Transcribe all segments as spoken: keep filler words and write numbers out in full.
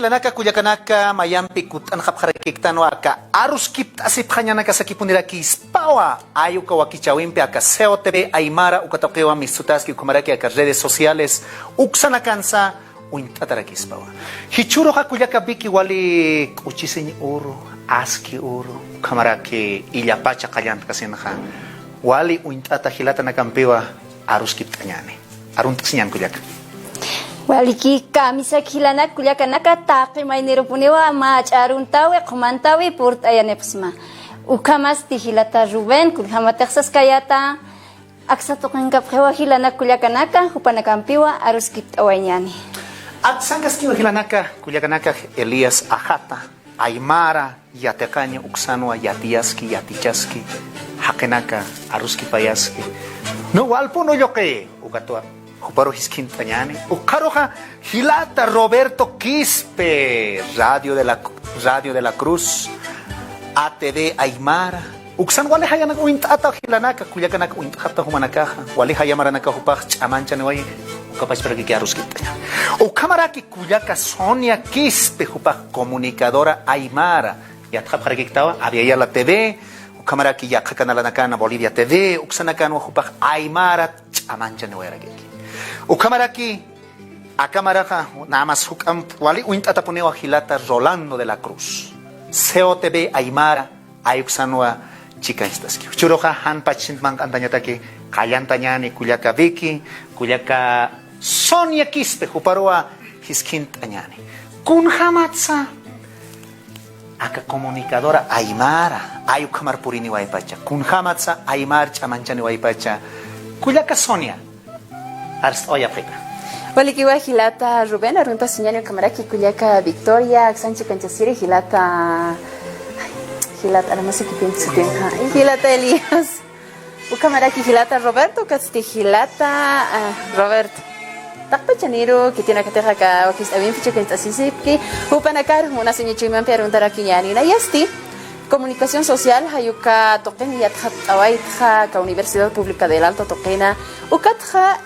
Jilanaka kullakanaka, mayampi kutt'anxapxarakiktanwa aka aruskipt'asipxañanakasakipunirakispawa, ay uka wakichäwimpi aka C O T V Aymara uka tuqiwa mistutaski, ukhamaraki aka redes sociales uksanakansa uñt'atarakispawa. Jichhüruxa kullaka Vicky, wali k'uchisiñ uru, aski uru, ukhamaraki illapacha qallantkasinxa, wali uñt'ata jilatanakampiwa aruskipt'añäni. Arunt'asiñäni kullaka. Waliki kamisaki jilanaka kullakanaka, taqi maynirupuniwa mach'a aruntawi, qhumantawi purt'ayanipxsma. Ukhamasti jilata Rubén, kunjamatix saskayäta, aksa tuqinkapxiwa jilanaka kullakanaka, jupanakampiwa aruskipt'awayañäni. Aksankaskiwa jilanaka kullakanaka Elías Ajata, aymara yatiqaña, uksanwa yatiyaski, yatichaski, jaqinaka aruskipayaski. No, walpun ulluqi, ukatwa juparu jiskt'añäni. Ukxaruxa jilata Roberto Quispe, Radio de la, Radio de la Cruz, A T V Aymara. Uksan wali jayanak uñt'ata jilanaka, kullakanaka uñt'xapxta jumanakaxa. Wali jaya maranaka jupax ch'amanchaniwayi, uka pachparakiki aruskipt'añäni. Ukhamaraki kullaka Sonia Quispe, jupax comunicadora aymara yatxapxarakiktawa, Abya Yala T V, ukhamaraki yaqha canalanakan Bolivia T V, uksanakanwa jupax aymara ch'amanchaniwayarakiki. Ukhamaraki aka maraxa, nada más juk'amp wali uñt'atapuniwa jilata Rolando de la Cruz, C O T V Aymara, ay uksanwa chikañcht'aski. Jichhüruxa jan pachsint manq'antañataki, qallantañäni kullaka Vicky, kullaka Sonia Quispe, juparuwa jiskt'añäni. Kunjamatsa aka comunicadora aymara, ay ukhamar puriniwaypacha, kunjamatsa aymar ch'amanchaniwaypacha, kullaka Sonia, arst'awayapxita. Walikiwa jilata Rubén, aruntasiñäni, ukhamaraki kullaka Victoria, aksan chikañchasiri, jilata, jilata, aramasakipin sutinxa, jilata Elías. Ukhamaraki jilata Roberto, ukatsti jilata, ah, Roberto. Taqpachaniru, khitinakatix aka wakicht'äwimpi chikañcht'asisipki, jupanakar munasiña chuymampi aruntarakiñäni. Nayasti, comunicación social, jay uka tuqin yatxatt'awaytxa, aka Universidad Pública del Alto tuqina, ukatxa,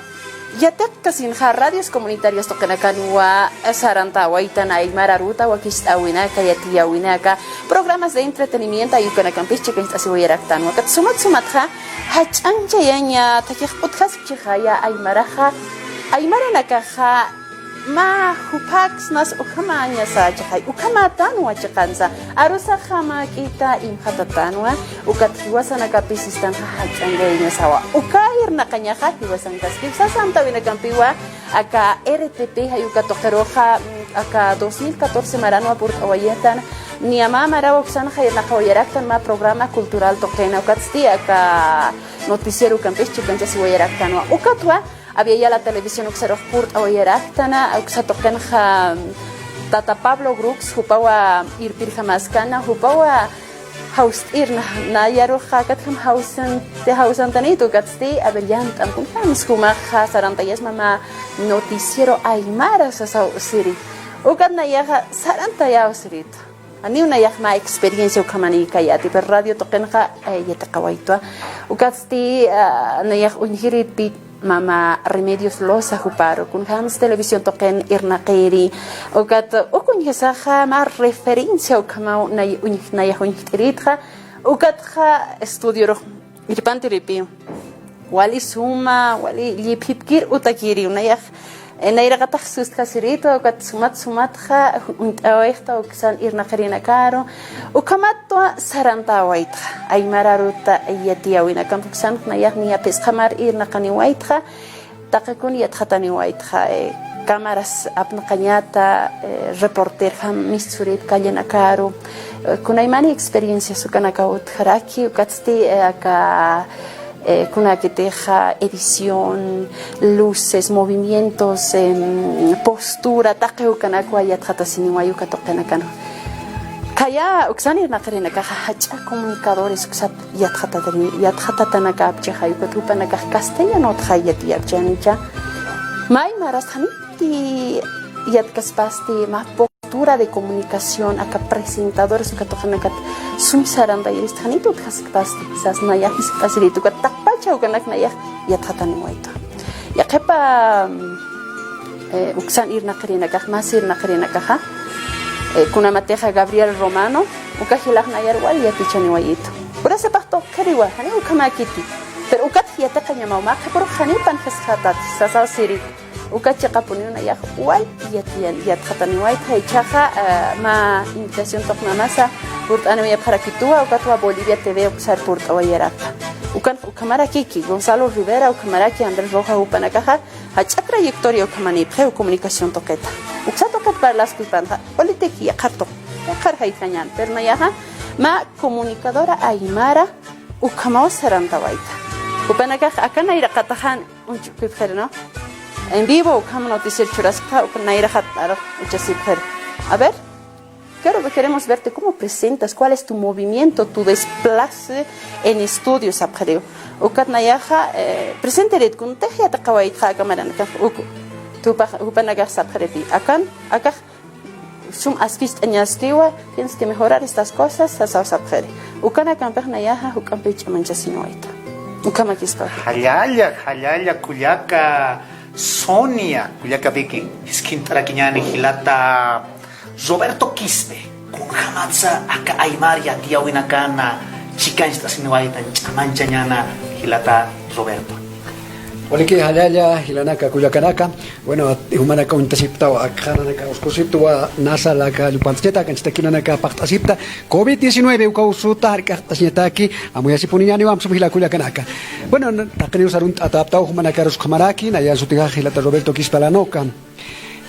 yatiqkasinxa radios comunitarias tuqinakanwa sarantawaytan aymar aruta wakicht'äwinaka, yatiyäwinaka, programas de entretenimiento, ay ukanakampis chikañcht'asiwayaraktanwa. Ukat sumat sumatxa, jach'añchayaña, thakix utjaskchixaya aymaraxa, aymaranakaxa, mä juphaksnas ukhamañasa chixay, ukhamätanwa chiqansa, arusax jamäk'ita imxatatanwa, ukat jiwasanakapis sistanxa jach'añchayañasawa. Uka irnaqañaxa jiwasankaskiw, sasa amtäwinakampiwa, aka R T P jay uka tuqiruxa, aka dos mil catorce maranwa purt'awaytan, niya mä maraw uksanxa irnaqawayaraktan mä programa cultural tuqina, ukatsti aka noticierokampis chikañchasiwayaraktanwa. Ukatwa, Abya Yala Televisión uksarux purt'awayaraktana, uksa tuqinxa tata Pablo Grux, jupawa irpirjamäskana, jupawa jawst'irna, nayaruxa akatjam jawsant-, jawsantanit, ukatsti, a ver, yant'am kunjams jumaxa sarantayasma mä noticiero aymara sasaw siri. Ukat nayaxa sarantayaw siritu. Janiw nayax mä experiencia ukhamanïkayäti, pero radio tuqinxa, eh, yatiqawaytwa. Ukatsti, ah, nayax uñjirïtpï mama Remedios Loza juparu, kunjams televisión tuqin irnaqiri. Ukat uk uñjisaxa mä referencia ukhamaw nay uñj-, nayax uñjt'irïtxa. Ukatxa estudiorux irpantirïpï. Wali suma, wali lliphipkir utakïriw nayax, eh, nayraqatax sustjasirïtwa, ukat sumat sumatxa uñt'awayxta uksan irnaqirinakaru, ukhamatwa sarantawaytxa, aymar aruta yatiyäwinakamp uksan nayax niya phisqamar irnaqaniwaytxa, taqi kun yatxataniwaytxa, eh, cámaras apnaqañata, eh, reporterjam mistsurit callenakaru, eh, kunaymani experiencias ukanakaw utjaraki, ukatsti, eh, aka, eh, kunakitixa edición, luces, movimientos, em, postura, taqi ukanakwa yatxatasiniway uka tuqinakan. Khaya uksan irnaqirinakaxa jach'a comunicadores uksat yatxatatani-, yatxatatanakapchixay, ukat jupanakax castellanotxa yatiyapchanicha. Mä aymarast janiti yatkaspasti, mä postura de comunicación, aka presentadores uka tuqinakat sum sarantayirist janiti utjaskpasti, sas nayax jiskt'asirït, ukat taqpacha ukanak nayax yatxataniwaytu. Yaqhipa, eh, uksan irnaqirinakax, mas irnaqirinakaxa, Eh, kunamatixa Gabriel Romano, uka jilax nayar wal yatichaniwayitu. Urasapax tuqiriwa, jani ukhamäkiti. Pero ukat yatiqañamaw mä qhipürux janipan jisxatati, sasaw siri. Uka chiqapuniw nayax wal yatiyan, yatxataniwayta, jichhaxa, eh, mä invitación tuqinamasa purt'aniwayapxarakituwa, ukatwa Bolivia T V uksar purt'awayaraqta. Ukan, ukhamarakiki, Gonzalo Rivera, ukhamaraki Andrés Rojas jupanakaxa, jach'a trayectoria ukhamanïpxiw comunicación tuqita. Uksa tuqit parlaskïpanxa, política yaqhar tuq, yaqhar jaykañän. Pero nayaxa, mä comunicadora aymara ukhamaw sarantawayta. Jupanakax aka nayraqataxan uñch'ukipxiri, ¿no? En vivo ukham noticiero churaskta, uka nayraqat arux uñchasipxiri. A ver. Claro, queremos verte cómo presentas, cuál es tu movimiento, tu desplace en estudio, sapxiriw. Ukat nayaxa, eh, presenterit kuntix yatiqawaytxa aka maranakax, uku. Tupax, jupanakax sapxiriti. Akan, akax sum askicht'añaskiwa, tienes que mejorar estas cosas, sasaw sapxiri. Ukanakampix nayaxa, juk'ampix ch'amanchasinwayta. Ukhamakispa. Jallalla, jallalla, kullaka Sonia, kullaka Vicky, jiskt'arakiñäni jilata Roberto Quispe, kunjamatsa aka aymar yatiyäwinakana chikancht'asiniwaytan ch'amanchañäna jilata Roberto. Waliki jallalla, jilanaka, kullakanaka. Bueno, jumanaka uñtasiptaw, akxaranaka uskusiptwa, nasa laka llupantañataki, anchitakilanaka paqt'asipta, covid diecinueve uka usuta jark'aqt'asiñataki, amuyasipuniñäniwa, amsum jila kullakanaka. Bueno, taqiniw sarunt'atäptaw, jumanakarus ukhamaraki, nayax sutixa jilata Roberto Quispe Lanoca.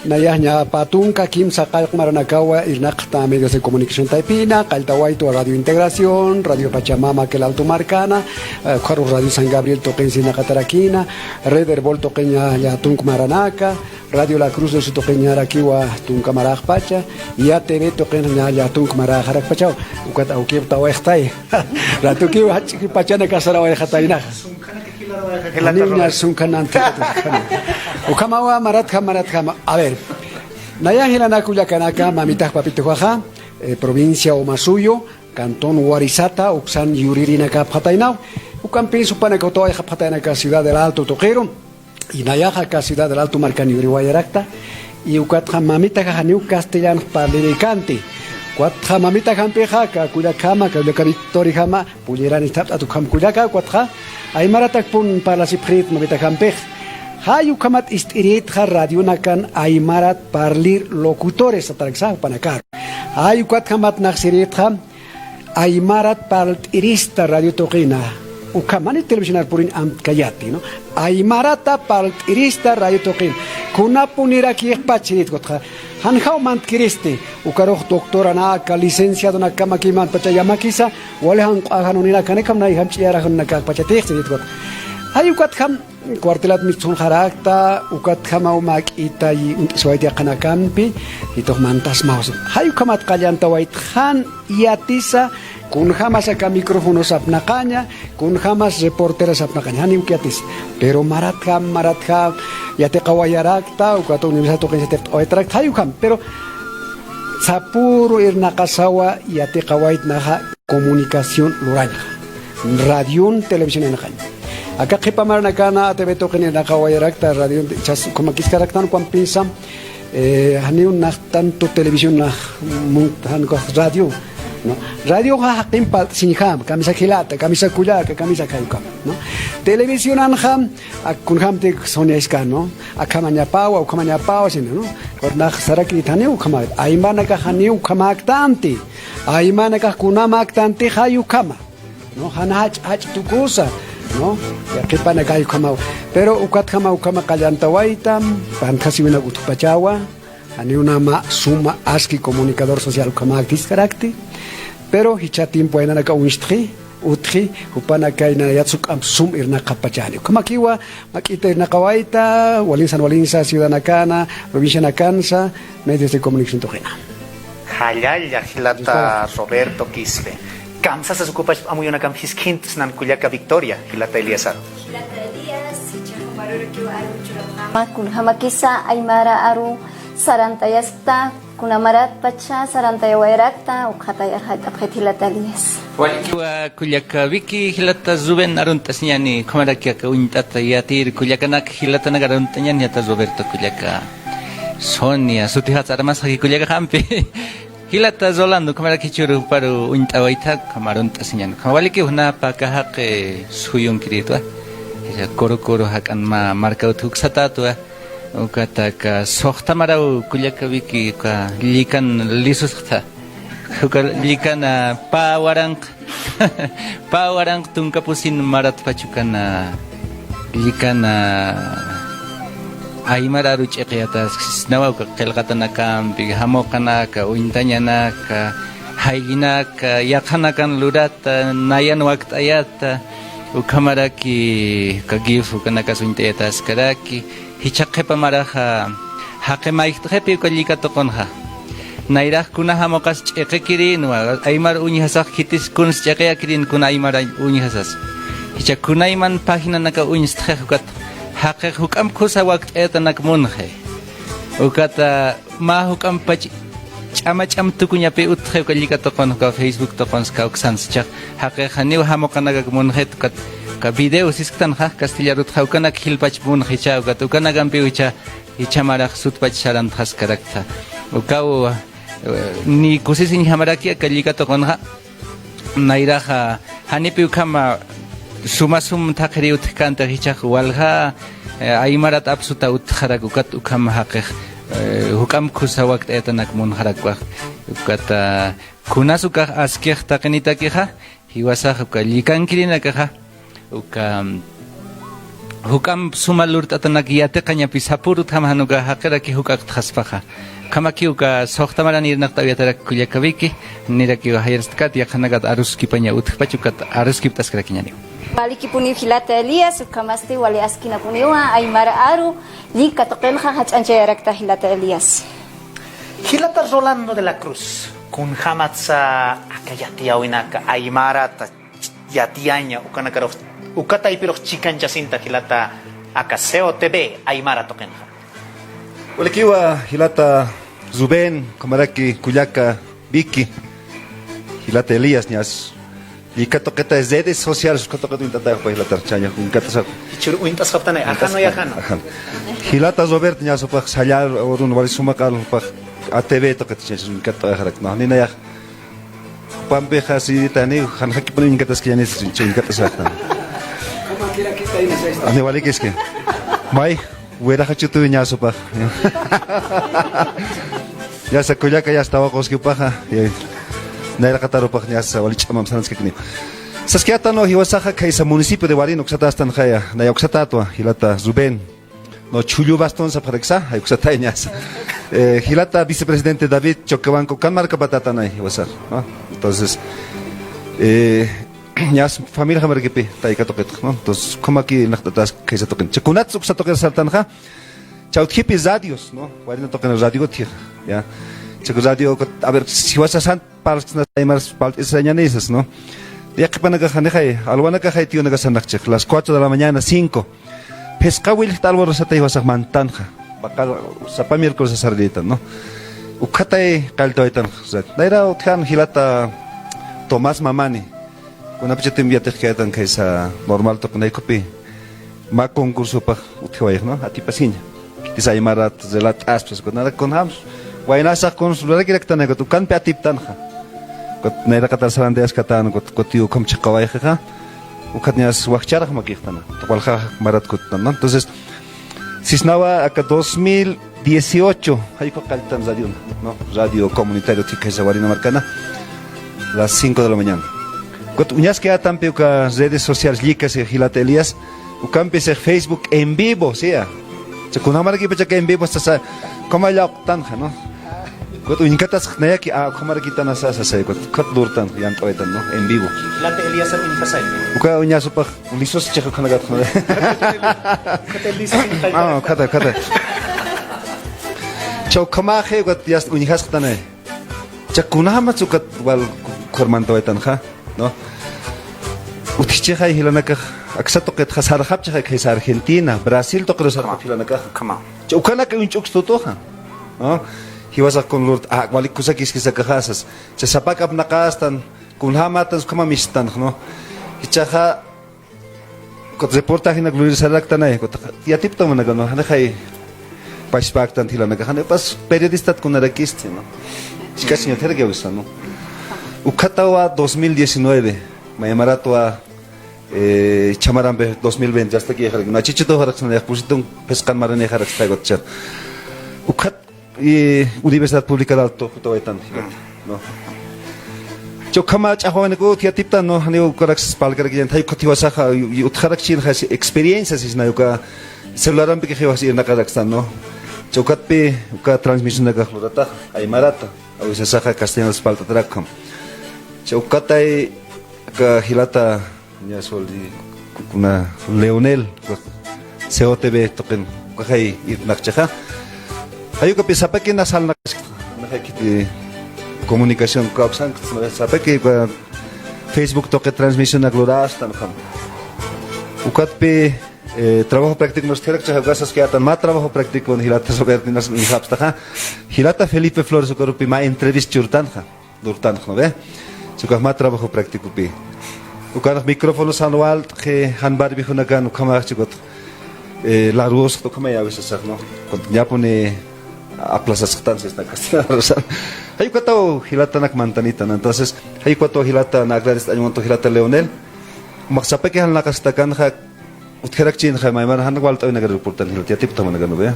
Nayax ña pä tunka kimsa qallq maranakawa irnaqta medios de comunicación taypina, qalltawaytwa Radio Integración, Radio Pachamama, Aquel Alto Markana, eh, ukharux Radio San Gabriel tuqinsa irnaqatarakïna, Red Erbol tuqiña ña tunka maranaka, Radio La Cruz del Sur tuqiñarakiwa tunka maraxpacha, y A T V tuqin ña, ña tunka maraxarakpachaw, ukat awkiptawayxtay. Ratukiw jach'pachanakax sarawayxataynaxa. Janiw ña sunkananti. Ukhamawa, maratjam, maratjam. A ver. Nayax jilanaka kullakanaka, mamitax papituxaxa, eh, provincia Omasuyos, cantón Warisata, uksan yuririnakapxataynaw. Ukampis jupanaka utawayxapxataynaka Ciudad del Alto tuqiru. Y nayaxa aka Ciudad del Alto markan yuriwayarakta. Y ukatxa mamitaxa janiw castellanx parlirikanti. Ukatxa mamitaxampixa, aka kullakjama, aka kullaka Victoriajama, pullirani ist'apt'at ukham kullaka, ukatxa aymaratakpun parlasipxirit mamitaxampix. Jay ukhamat ist'iritxa radionakan aymarat parlir locutores sataraksa jupanakaru. Jay ukatjamat naxsiritxa aymarat parlt'irista radio tuqina. Ukham jani televisionar puriñ amtkayäti, ¿no? Aymarata parlt'irista radio tuqina. Kunapunirakïxpach sirit ukatxa. Janjaw mantkiristi. Ukarux doctoranaka, licenciadonakamaki manpacha yamakisa, wali janq'wa jan uninakani, ukham nay jam ch'iyara jan uninakapachatix sirit ukatxa. Jay ukatjam cuartelat mitsunxarakta, ukatjamaw mä k'ita y uñt'asiwayta yaqhanakampi, jitux mantasmaw. Jay ukhamat qallantawaytxa jan yatisa, kunjamas aka micrófonos apnaqaña, kunjamas reporteras apnaqaña, janiw yatisa. Pero maratjam, maratjam, yatiqawayarakta, ukat universidad tuqinsa yatiqawaytarakta, jay ukham. Pero sapüru irnaqasawa yatiqawaytnaxa comunicación lurañxa. Radion, televisionanxañ. Aka qhipa maranakana A T V tuqin irnaqawayarakta, radion, chas, ukhamakiskaraktan ukampinsa, eh, janiw nax tanto televisión nax mun-, jan ukax radio, ¿no? Radioxa jaqin parlt'asiñjama, kamisa jilata, kamisa kullaka, kamisa kay ukham, ¿no? Televisionanxa, ak kunjamti Sonia iska, ¿no? Akhamañapawa, ukhamañapawa, sino, ¿no? Nax sarakït janiw ukhama, aymanakax janiw ukhamäktanti, aymanakax kunamäktanti jay ukhama. ¿No? Jan jach'a jach'a tukusa, ¿no? Yaqhipanakax jay ukhamaw. Pero ukatjamaw ukhama qallantawayta, pantjasiwinak utjpachawa, janiw mä suma aski comunicador social ukhamäktiskarakti. Pero jichha tiempo waynanaka uñstxi, utji, jupanakayna yat juk'amp sum irnaqapachani. Ukhamakiwa, mä k'ita irnaqawayta, walinsan walinsa ciudadanakana, provincianakansa, medios de comunicación tuqina. Jallalla, jilata Roberto Quispe. Kamsasas ukupach amuyunakamp jiskt'snan kullaka Victoria, jilata Elías aru. Jilata Elías, jichha jumarurakiw aru churapxama, kunjamakisa aymara aru sarantayaskta, kuna maratpacha sarantayawayarakta, ukxatayar jayt'apxit jilata Elías. Walikiwa kullaka Vicky, jilata Rubén arunt'asiñäni, ukhamaraki aka uñt'ata yatiyir kullakanak, jilatanak arunt'añäni, jilata Roberto kullaka Sonia, sutixats armasxaki kullakaxampi. Jilata Rolando, ukhamaraki jichhüru juparu uñt'awayta, ukham arunt'asiñäni. Ukham walikiw juna paka jaqi suyunkiritwa. Jichha kuru kuru jak'an mä marka utji uksatätwa. Ukat aka suxta maraw kullaka Vicky, uka llikan lisusxta. Uka llikan, ah, pä waranqa. Pä waranqa tunka pusin maratpach ukan, ah, llikan, ah, aymar aru ch'iqiyataskisnawa uka qillqatanakampi, jamuqanaka, uñtañanaka, jayllinaka, yaqhanakan lurata, nayan wakt'ayata, ukhamaraki uka gif ukanakas uñt'ayataskaraki. Jichha qhipa maraxa, jaqi mayjt'xipi uka llika tuqunxa. Nayrax kuna jamuqas ch'iqikirïnwa, aymar uñjasax khitis kuns ch'iqiyakirin kuna aymar uñjasas. Jichha kunayman páginanaka uñstxix ukat, jaqix juk'amp khusa wakt'ayatanak munxi. Ukata mä juk'ampach ch'ama ch'am tukuñapi utxi uka llika tuqun, uka Facebook tuqun, kawksans jichhax. Jaqix janiw jamuqanakak munxit ukat, uka video sisktanxa, castellar utxa, ukanak jilpach munxicha, ukat ukanakampiw jichha, jichha marax sutpach sarantxaskaraktxa. Ukaw, eh, ni kusisiñjamaraki aka llika tuqunxa. Nayraxa, janipi ukhama suma sum thaqhiri utjkänti, jichhax walja, eh, aymarat apsuta utjarak ukat ukham jaqix, eh, juk'amp khusa wakt'ayatanak munxarakwa. Ukata, ah, kunas ukax askix taqinitakixa, jiwasax uka llikankirinakaxa, uka, mm, juk'amp suma lurt'atanak yatiqañapi sapürutjam jan uka jaqiraki juk'aktxaspaxa. Ukhamaki uka suxta maran irnaqt'awayatarak kullaka Vicky, nirakiw jayarstkat yaqhanakat aruskipaña utjpach ukat aruskipt'askarakiñäniw. Walikipuniw jilata Elías, ukhamasti wali askinapuniwa, aymar aru llika tuqinxa jach'añchayarakta jilata Elías. Jilata Rolando de la Cruz, kunjamatsa aka yatiyäwinaka aymarata yatiyaña, ukanakarux, uka taypirux chikanchasinta jilata aka C O T V aymara tuqinxa. Walikiwa jilata Rubén, ukhamaraki kullaka Vicky, jilata Elías, ñas llika tuqita redes sociales, uka tuqita uñt'ataxpa jilatar, chaña, uñkatasa. Jichhür uñt'asxaptanay, ajano, ajano. Ajano. Jilata Robert, ñas jupax sallar, urun wali suma q'al jupax A T V tuqita, chaña, uñkat'axarak, no, ni nayax. Pampixa sirita ni, jan jakipuni uñkataskiñänis, uñkatasaxtan. Ani walikiski. May, wiraxa chutu ñas jupax. Ñasa kullaka, ñas tawaquski jupaxa. Nayraqatar jupax ñasa wali ch'amamp saranskakini. Saskiyätan jiwasaxa khaysa municipio de Warina uksatästanxaya, naya uksatätwa, jilata Rubén. No, Chullu Bastón sapxaraksa, jay uksatay ñas. Eh, jilata vicepresidente David Choquehuanca, ukan markapatätanay jiwasax, ¿no? Entonces, eh, ñas familia jamarakipï, tayka tuqitx, ¿no? Entonces, ukhamaki irnaqt'atäski khaysa tuqin. Cha kunats uksa tuqir sartanxa, cha utjipi radios, ¿no? Warina tuqin radio utji, ¿ya? Cha radio, a ver, jiwasa san, parlsnas aymars parlt'israñänisas, ¿no? Yaqhipanakax janixay, alwanakaxay tiyunakax sarnaqchix, las cuatro de la mañana, cinco. Phisqa willjta alwarusatay jiwasax mantanxa. Baqar sapa miércoles sariritan, ¿no? Ukhatay qalltawaytanxa. Nayra utjan jilata Tomás Mamani. Kunapichatiw yatiqkaytan khaysa normal tuqinaykupi. Mä concursopax utjiwayix, ¿no? Atipasiña. Khitis aymarat relat'aspas, ukat narak kunjams. Waynasax kuns lurakiraktanay, ukat ukanpi atiptanxa. Ukat nayraqatar sarantayaskatän, ukat, ukat ukham chhaqawayxixa. Ukat ñas wajcharax makixtana. Walja marat kuttan, ¿no? Entonces, sisnawa aka dos mil dieciocho, jayku qalltan radiona, ¿no? Radio comunitario utji khaysa Warina markana. Las cinco de la mañana. Ukat uñaskayätampi uka redes sociales llika six jilata Elías. Ukampi six Facebook en vivo, ¿sí? Cha kunjamarakipachaka en vivo sasa, como lawqtanxa, ¿no? Ukat uñkatasx nayaki, a, ukhamarakitana sasa, sasa, ukat, ukat lurtan, yant'awaytan, ¿no? En vivo. Jilata Elías uñjasay. Uka uñasupax, lisos chix ukhanakat, ¿no? Ukat lisos. Ah, ukhata, ukhata. Cha ukhamaxi, ukat yast uñjasxtanay. Cha kunjamats ukat wal ukhar mantawaytanxa, ¿no? Utjchixay jilanakax, aksa tuqitxa sarxapchixay khaysa Argentina, Brasil tuqiru sarxap jilanakax. Ukhama. Cha ukanaka uñch'ukstutuxa, ¿no? Jiwasax kun lurt, a, walik kusakiskisakaxasas. Cha sapak apnaqastan, kunjamatan, ukhama mistanx, ¿no? Jichhaxa, Ukat reportajenak lurir sararaktanay, ukat yatiptamanaka, ¿no? Janixay pachpäktan jilanakax, janiw upas periodistat kunarakisti, ¿no? Chikachiñatxarak yawisa, ¿no? Ukhatawa dos mil diecinueve, maymaratwa, eh, chamarampi dos mil veinte, hasta que yajarak, ¿no? Chichito jarak sana yaqpusitun, pescan marani jarak está gotcha. Ukhat, y Universidad Pública del Alto, jutawaitan, ¿no? Chukama ch'axwaniku, tía tipta, ¿no? Ni ukarak spalkarak yan, hay kutiwasaja, y utjarak chin, experiencias, es na uka, celular ampi que jiwas irnaqarak está, ¿no? Chukatpi, uka transmisión acá, lurata, aymarata. Awisasaxa castellano espalt'atarakxam. Cha ukatay aka jilata ña soli kuna Leonel, C O T V tuqin, ukaxay irnaqchaxa. Jayukapi sapaki na salnaqaskta, unaxay kiti comunicación kawsankt, sapaki uka Facebook tuqi transmisión ak lurastan xam. Ukatpi Eh, trabajo práctico nos tiene que hacer cosas que atan ma trabajo práctico ni jilata Roberto ni nos ni hapstaxa. Jilata Felipe Flores ukarupi ma entrevista churtanxa. Durtanxa, ¿no ve? Chukaj ma trabajo práctico pi. Ukan micrófono sanwal que han barbi hunakan ukama chukot. Eh, la rus ukama ya veces, ¿no? Con ya pone aplazas tan se está castellano. Hay cuatro jilata nak mantanita, ¿no? Entonces, hay cuatro jilata na agradezco año jilata Leonel. Max sapaki han la castakan ja Utjarakchinxa, maymar jan walt'awinakar reportan jilata yatipt'amanakar, ¿no ve?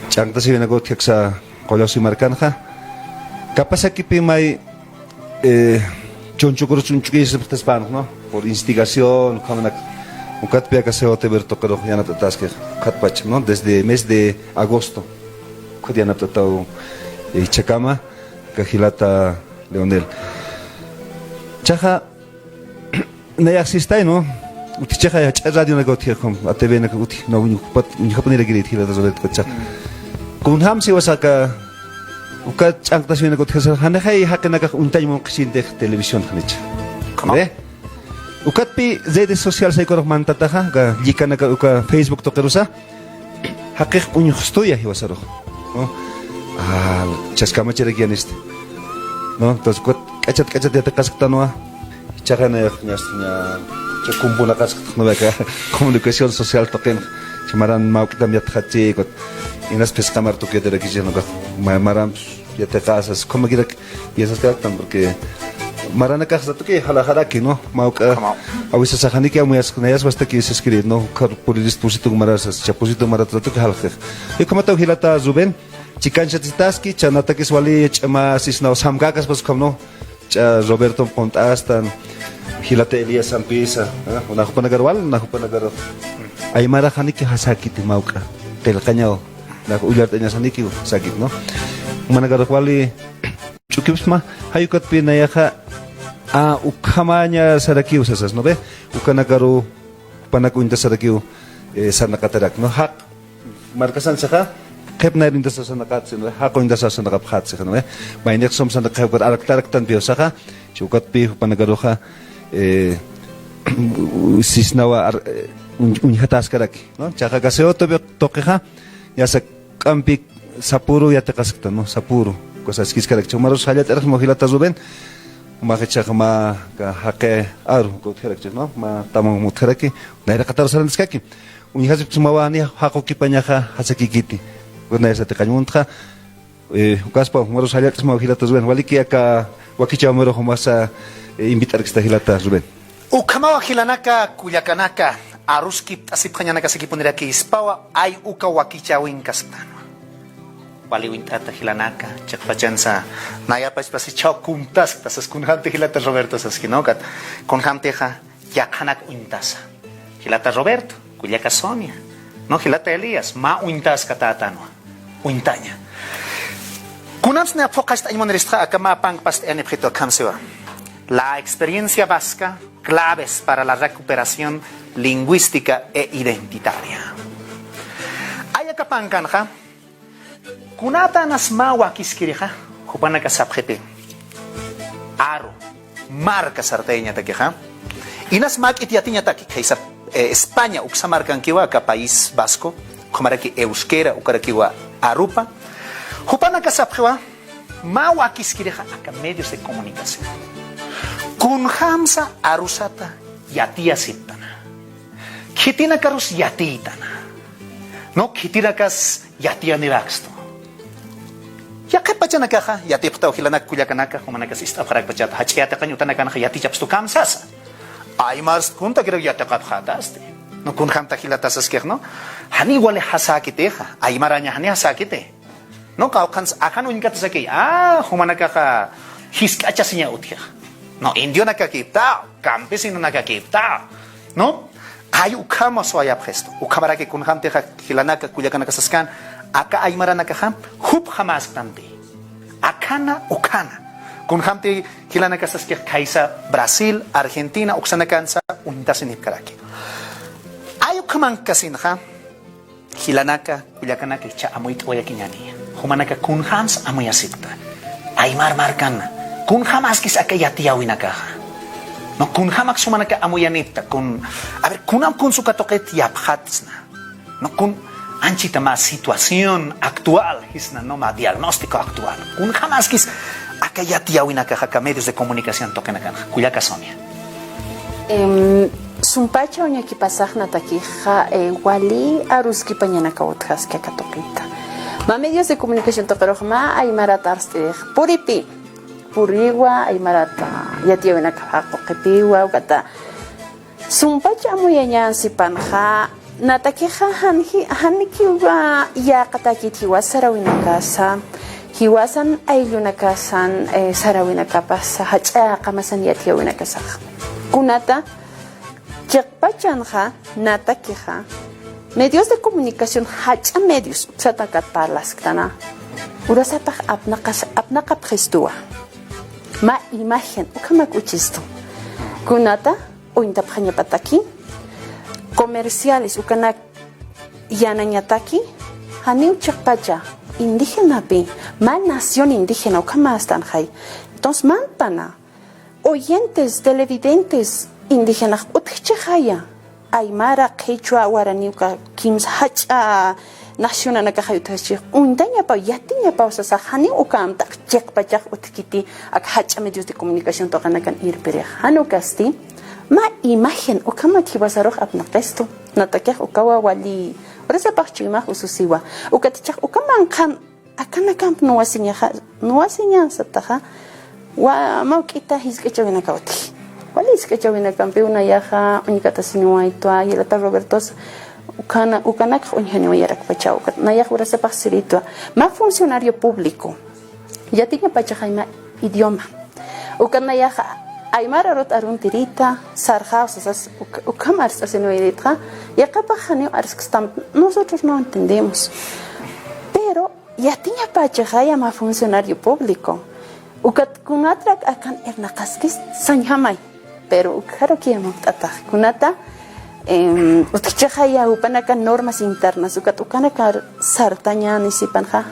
Ch'anktasïwinakar utjaksa Qullasuy markanxa. Kapasakipi may, eh, chunchukur chunchukisipxtaspan, ¿no? Por instigación, ukhamanak, ukatpi aka C O T V tuqirux yanapt'ataski, ukatpach, ¿no? Desde mes de agosto, ukat yanapt'ataw, eh, jichhakama, aka jilata Leonel. Chaxa, Nayax sistay, ¿no? Utjichaxa ya ch'a radionaka utji, A T Vnaka utji, no, uñjapat, uñjapanirakiri jilata Roberto kacha. Kunjam siwasaka, uka ch'anktasïwinaka utjasa, janixa jaqinakax uñtañ munqhixintix televisión janicha. ¿Cómo? ¿Eh? Ukatpi redes sociales saykurux mantataxa, uka llikanaka, uka Facebook tuqirusa. Jaqix uñjxtuya jiwasarux, ¿no? Ah, chaskamachiraki yanista, ¿no? Entonces, k'achat, k'achat yatiqasktanwa. Chaxa na, ña, ña, cha kumpunaqaskta, ¿no? Aka comunicación social tuqin, cha maran mawk'itam yatxachi, inas phisqa mar tukyatirakichi, ¿no? Ma-, maran, pues, yatiqasas, ¿cómo quiera que Y esas que actan, porque maranakax ratuki jalajaraki, ¿no? Mawk'a, awisasaxaniki amuyas, nayas wastaki escribir, ¿no? Kar puri disposito marasas, chaposito marat ratuki jalxix. Y como ta jilata Rubén, chikanchatsitaski, chanatakis wali, ch'ama, sisnaw, samkakas, pues, como no, cha Roberto Pontastan, jilata Elías Sampisa, ¿eh? Una jupanagar wal, una jupanagar. Aymara janiki jasakiti mawk'a, qillqañaw, na ullart'añasaniki, sakit, ¿no? Managar wali, Ch'ukipsma, jay ukatpi nayaxa, a, ukhamaña sarakiw sasas, ¿no ve? Ukanakaru, jupanak uñtasarakiw, eh, sarnaqatarak, ¿no? Jaq, markasan saxa, qhipnayr uñtasar sarnaqatsi, ¿no ve? Jaq uñtasar sarnaqapxatsi, ¿no ve? Maynix sum sarnaqaxa, ukat araktaraktanpiw saxa, chi ukatpi, jupanakaruxa, eh, sisnawa ar-, eh, uñ-, uñjataskaraki, ¿no? Chaxa kaseo tuqixa, yasa k'ampi sapuru yatiqaskta, ¿no? Sapuru. Cosa skiskarak, ch'umarus jallallt'arix, ¿no? Jilata Rubén. Maxichax ma ka jaqi aru, kutjarak, ¿no? Ma tamam mutjaraki. Nayraqataru sarantiskaki. Uñjasipxsmawa ni jaqukipañaxa, jasakikiti. Kuna yasati qañuntxa. Eh, ukaspa, umarus jallallt'asmawa jilata Rubén. Waliki aka wakichäwampiru jumasa, eh, invit'arkista jilata Rubén. Ukhamawa jilanaka, kullakanaka, aruskipt'asipxañanakasikipunirakispwa, ay uka wakichäwinkasktanwa. Wali uñt'ata jilanaka, chiqpachansa, nayapachpasi chhaw kumtaskta, sas kunjamti jilata Roberto saski, ¿no? Kat, kunjamtixa, yaqhanak uñtasa. Jilata Roberto, kullaka Sonia, ¿no? Jilata Elías, mä uñtaskatätanwa. Uñtaña. Kunapsna phuqhast'añ muniristxa aka mä pankpast'ayanipxitu akham siwa. La experiencia vasca, claves para la recuperación lingüística e identitaria. Aya aka pankanxa, kunatanas mä wakiskirixa, jupanaka sapxipi. Aru. Marka sartayañatakixa. Inas mä k'it yatiñataki, khaysa, eh, España uksa markankiwa aka País Vasco, ukhamaraki euskera, ukarakiwa arupa. Jupanaka sapxiwa, mä wakiskirixa aka medios de comunicación. Kunjamsa arusata yatiyasiptana. Khitinakarus yatiytana. No, khitinakas yatiyanirakstu. Yaqhip pachanakaxa yatipxtaw jilanaka kullakanaka, jumanakas ist'apxarakpachata, jach'a yatiqañ utanakanxa yatichapstu kamsasa. Aymarst kuntakirak yatiqapxätasti. No, kunjamta jilata saskix, ¿no? Janiw wali jasäkitixa, aymaraña janiw jasäkiti. No, qawqhans ajan uñkatasakiy, ah, jumanakaxa jisk'achasiña utjixa. No, indionakakiptaw, campesinonakakiptaw, ¿no? Ay ukhama suwayapxistu. Ukhamaraki kunjamtixa jilanaka kullakanaka saskan, aka aymaranakaxa jupxamäsktanti. Akhana, ukhana. Kunjamti jilanaka saskix khaysa Brasil, Argentina, uksanakansa uñtasinipkaraki. Ay ukhamankasinxa, jilanaka, kullakanaka, jichha amuyt'awayakiñäni. Jumanaka kunjams amuyasipkta. Aymar markan. Kunjamaskis aka yatiyäwinakaxa. No, kunjamak jumanaka amuyanipkta. Kun, a ver, kunam kuns uka tuqit yapxatsna. No, kun anchita mä situación actual, jisna, no, mä diagnóstico actual. Kunjamaskis aka yatiyäwinakaxa, aka medios de comunicación tuqinakanxa. Kullaka Sonia. Em, sumpacha uñakipasax natakixa, eh, wali aruskipañanakaw utjaski aka tuqita. Mä medios de comunicación tuqirux mä aymarat arst'irix puripï. Puriwa, aymarat yatiyäwinakax quqipiwa, ukata sumpacha amuyañän sipanxa, natakixa janji-, janikiwa yäqatäkit jiwas saräwinakasa, jiwasan ayllunakasan, eh, saräwinakapasa, jach'a qamasan yatiyäwinakasax. Kunata, chiqpachanxa, natakixa, medios de comunicación, jach'a medios, uksatakat parlasktanä. Urasapax apnaqas-, apnaqapxistuwa. Mä imagen, ukhamak uchistu. Kunata, uñtapxañapataki, comerciales, ukanak yänañataki, janiw chiqpacha, indígenapï, mä nación indígena, ukhamästanxay. Entonces, manpana, oyentes, televidentes, indígenax utjchixaya, aymara, qhichwa, warani, uka kimsa jach'a nacionanakaxay utjaskix, uñtañapaw, yatiñapaw sasax, janiw uka amtax chiqpachax utjkiti, ak jach'a medios de comunicación tuqinakan irpirix. Jan ukasti, mä imagen, ukhamak jiwasarux apnaqistu, natakix ukawa wali, urasapax chuymax ususiwa, ukat jichhax uka manqhan akanakamp nuwasiñaxa, nuwasiñansataxa, wa mawk'ita jisk'achawinakaw utji. Wali jisk'achawinakampiw nayaxa uñkatasiñawaytwa, jilata Robertos, ukana-, ukanakx uñjaniwayarakpachaw, ukat nayax urasapax siritwa. Mä funcionario público. Yatiñapachaxay mä idioma. Ukat nayaxa aymar arut aruntirita, sarxaw sasas, uk-, ukham arst'asiniwayritxa, yaqhipax janiw arskstamp, nosotros no entendemos. Pero, yatiñapachaxaya mä funcionario público. Ukat kunatrak akan irnaqaskis sañjamay. Pero ukxarukiy amapt'atax. Kunata, em, utjchixaya jupanaka normas internas, ukat ukanakar sartañäni sipanxa.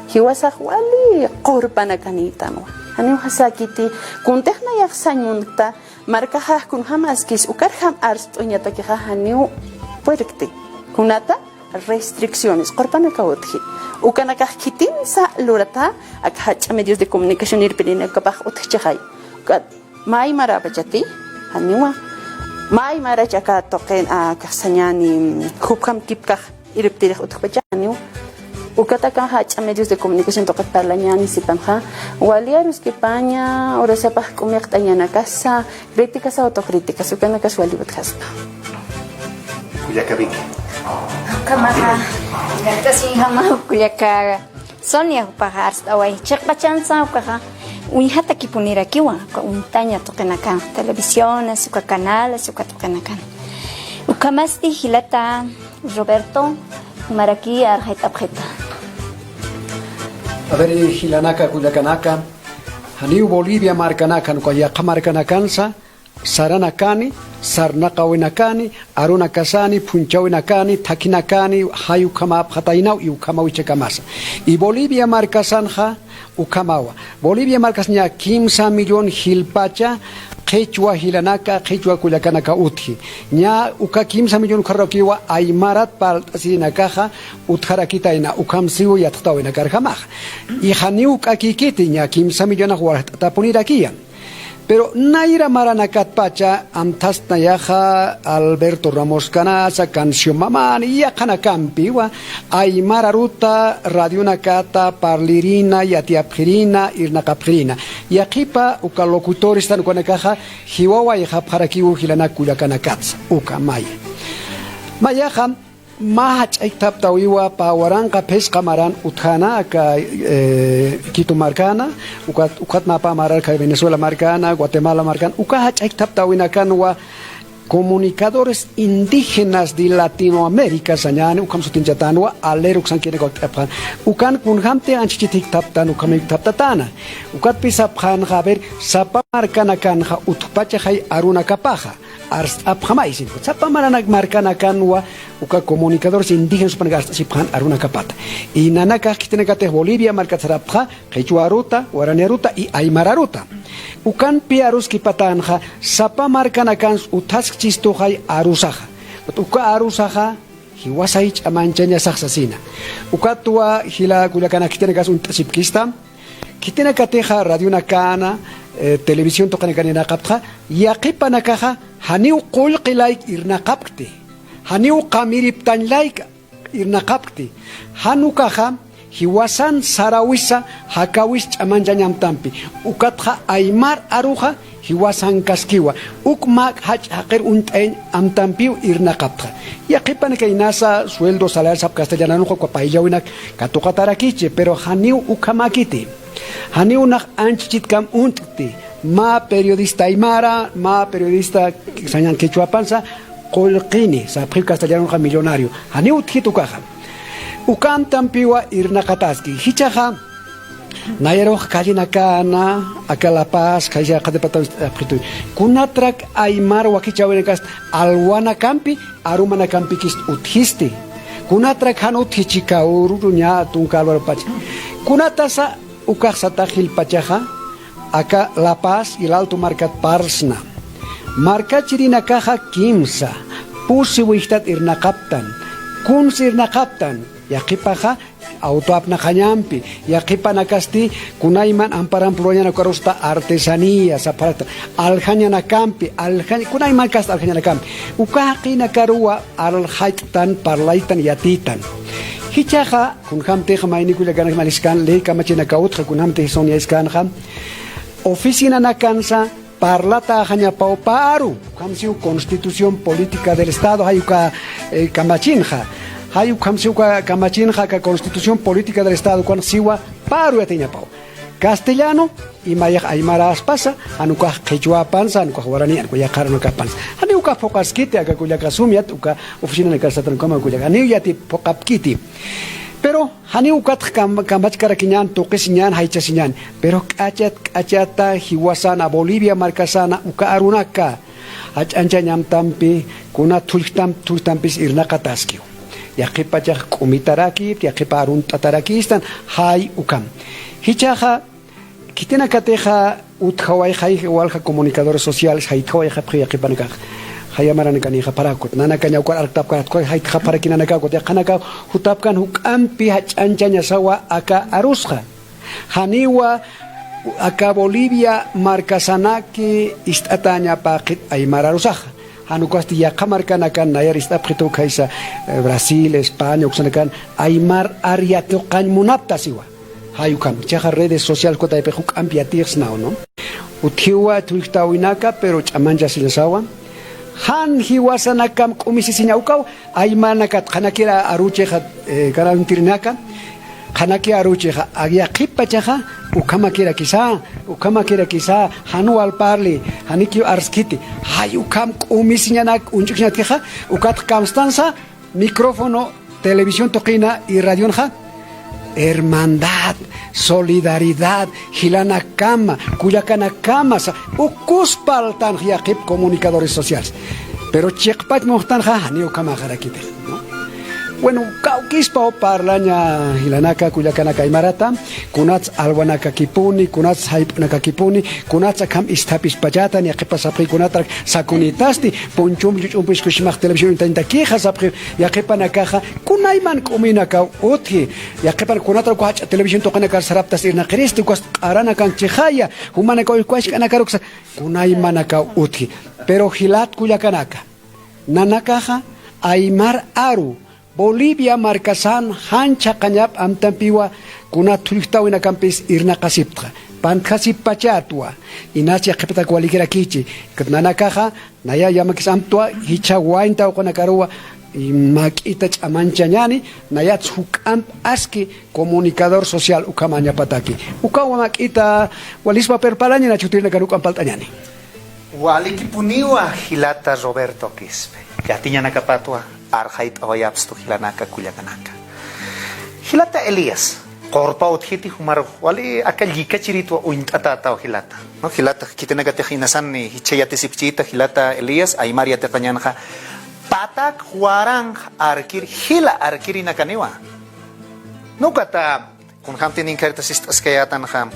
Jiwasax wali qurpanakanïtanwa. Janiw jasäkiti, kuntix nayax sañ munkta, markaxax kunjamaskis, ukarjam arst'uñatakixa janiw puerkti. Kunata, restricciones, qurpanakaw utji. Ukanakax khitinsa lurata, ak jach'a medios de comunicación irpirinakapax utjchixay. Ukat, mä aymarapachati, janiwa. Mä aymarach aka tuqin, akax sañäni, jupjamkipkax irptirix utjpacha, janiwa. Ukat aka jach'a medios de comunicación tuqit parlañäni sipanxa, wali aruskipaña, urasapax k'umiqt'añanakasa, críticas, autocríticas, ukanakas wali utjaspa. Kullaka Vicky. Ukhamaxa, gracias, injama, kullaka Sonia, jupaxa arst'away. Chiqpachansa ukaxa uñjatakipunirakiwa, uka uñtaña tuqinakan, televisiones, uka canales, uka tuqinakan. Ukhamasti jilata Roberto, jumaraki arxayt'apxita. A ver, jilanaka, kullakanaka, janiw Bolivia markanakan, uka yaqha markanakansa, saranakani, sarnaqawinakani, arunakasani, phunchawinakani, thakhinakani, jay ukhamäpxataynaw, y ukhamaw jichhakamasa. Y Bolivia markasanxa, ukhamawa. Bolivia markas ña kimsa millón jilpacha, qhichwa jilanaka, qhichwa kullakanaka utji. Ña uka kimsa millón ukxarakiwa aymarat parlt'asirinakaxa, utjarakitayna, ukhamsiw yatxtawinakar jamaxa. Y janiw k'akikiti, ña kimsa millónax waljatt'atapunirakiya. Pero nayra maranakatpacha amthasnayaxa Alberto Ramoskanasa, Canción Mamani, yaqhanakampiwa aymar aruta radionakata parlirina, yatiyapxirina, irnaqapxirina. Yaqhipa uka locutores tan ukanakaxa jiwawayxapxarakiw jilanak kullakanakatsa, uka maya. Mayaxa mä jach'ayktaptawiwa pä waranqa phisqa maran utjana aka, eh, Quito markana, ukat, ukat mä pä marar aka Venezuela markana, Guatemala markana, uka jach'ayktaptawinakanwa Comunicadores Indígenas de Latinoamérica sañäni, ukham sutinchatanwa, ALER uksankinak wakt'apxan. Ukan kunjamti anchhichit jikthaptan, ukham jikthaptatäna. Ukatpï sapxänxa, a ver, sapa markanakanxa utjpachaxay arunakapaxa arst'apxamaysin. Sapa maranak markanakanwa uka comunicadores indígenas jupanaka arst'asipxän arunakapata. Y nanakax khitinakatix Bolivia markat sarapxä, qhichwa aruta, warani aruta y aymar aruta. Ukanpi aruskipatänxa, sapa markanakans utjaskchistuxay arusaxa. Uka arusaxa, jiwasay ch'amanchañasax sasina. Ukatwa jila kullakanak khitinakas uñt'asipkista. Khitinakatixa radionakana, eh, televisión tuqinakana irnaqaptxa, yaqhipanakaxa janiw qullqi layk irnaqapkti, janiw qamiriptañ layk irnaqapkti. Jan ukaxa jiwasan saräwisa, jakäwis ch'amanchañ amtampi. Ukatxa aymar aruxa jiwasankaskiwa. Uk mä jach'a jaqir uñt'ayañ amtampiw irnaqaptxa. Yaqhipanakaynasa sueldo salarial sap castellananxa uka payllawinak katuqatarakichi, pero janiw ukhamäkiti. Janiw nax anchhichitkam uñt'kti. Mä periodista aymara, mä periodista sañan qhichwapansa qullqini, sapxiw castellanonxa millonario. Janiw utjkit ukaxa. Uka amtampiwa irnaqataski. Jichhaxa, nayarux callenakana, aka La Paz, khaysa qatipatan apxitu. Kunatrak aymar wakichäwinakas alwanakampi, arumanakampikist utjisti. Kunatrak jan utji Chicauru, ñä tunka Alvaro Pacha. Kunatasa ukax satax jilpachaxa, aka La Paz y el Alto markat parsna. Markachirinakaxa kimsa, pusi wijtat irnaqaptan, kuns irnaqaptan, yaqhipaxa auto apnaqañampi, yaqhipanakasti kunayman amparampi lurañan ukarusta artesanía sapxaraktan, aljañanakampi, aljañ-, kunaymankasti aljañanakampi, uka jaqinakaruwa aljayt'tan, parlaytan, yatitan. Jichhaxa, kunjamtix mayni kullakanak mariskan ley kamachinaka utji, kunjamtix soñayskanxa, oficinanakansa parlatäxañapaw pä aru, ukham siw Constitución Política del Estado, jay uka, eh, kamachinxa. Jay ukham siw uka kamachinxa, aka Constitución Política del Estado, ukan siwa pä aru yatiñapaw. Castellano, imayax aymaräspasa, jan ukax qhichwapansa, jan ukax warani, jan ukax yaqha arunakapansa. Janiw ukax phuqaskiti, aka kullaka sum yat, uka oficinanakar satan ukhama kullaka. Janiw yati phuqapkiti. Pero, janiw ukatx kam-, kamachkarakiñän, tuqisiñän, jaychasiñän. Pero k'achat, k'achata, jiwasana, Bolivia markasana, uka arunaka jach'añchañ amtampi, kuna thullktam, thullktampis irnaqataskiw. Yaqhipachax k'umitarakipti, yaqhipa arunt'atarakistan, jay ukham. Jichhaxa, khitinakatixa utjawayxay walja comunicadores sociales, jaytjawayxapxi yaqhipanakax. Jaya maranakanixa parakut, nanakaña ukar arktapkarakut, jaytxaparaki nanakakut, yaqhanakax jutapkan juk'ampi jach'añchañasawa aka arusxa. Janiwa aka Bolivia markasanaki ist'atäñapäxit aymar arusaxa. Jan ukasti yaqha markanakan nayar ist'apxitu khaysa, eh, Brasil, España, uksanakan aymar ar yatiqañ munapta siwa. Jay ukham, jichhaxa redes sociales kutaypix juk'ampi yatixsnaw, ¿no? Utjiwa thullktäwinaka, pero ch'amanchasiñasawa. Jan jiwasanakam k'umisisiña ukaw, aymanakat qhanakir aruchixa, eh, canal untirinaka, qhanakir aruchixa, yaqhipachaxa, ukhamakirakisa, ukhamakirakisa, jan wal parli, janikiw arskiti, jay ukham k'umisiñanak uñch'uksiñatkixa, ukat kamstansa, micrófono, televisión tuqina y radionxa, hermandad, solidaridad, jilanakama, kullakanakama, sa, ukus parltan yaqhip comunicadores sociales. Pero chiqpach muxtanxa, janiw ukhamaxarakiti, ¿no? Bueno, kawkispaw parlaña jilanaka kullakanaka aymarata, kunats alwanakakipuni, kunats jayp'unakakipuni, kunats akham isthapispachatan, yaqhipa sapxi kunatrak sakunitasti, punchumpi chuch'umpi iskusimax televisión uñtañatakixa sapxi, yaqhipanakaxa, kunayman k'uminakaw utji, yaqhipan kunatrak uka jach'a televisión tuqinakar saraptas irnaqiristi, ukas q'aranakan chixaya, jumanakaw uka wask'anakaruksa, kunaymanakaw utji. Pero jilat kullakanaka, nanakaxa aymar aru, Bolivia markasan jan chhaqañap amtampiwa kuna thullktawinakampis irnaqasiptxa, pantjasiptpachatwa, inas yaqhipatak walikirakichi, nanakaxa naya yamakis amtwa, jichha wayn tawqinakaruwa, y mak'ita ch'amanchañani, nayats juk'amp aski comunicador social ukhamañapataki. Ukawa mak'ita walispa perparaña, nachutirinakan juk'amp palt'añani. Walikipuniwa jilata Roberto Quispe. Yatiñanakapatwa arxayt'awayapstu jilanaka kullakanaka. Jilata Elías, qurpa utjiti jumar wali aka llikachiritwa uñt'atätaw jilata. No, jilata khitinakatix inasan jichha yatisipchita jilata Elías, aymar yatiqañanxa patak waranx arkir, jila arkirinakaniwa. No, ukata kunjamtï ninkharta sist'askayätanxa,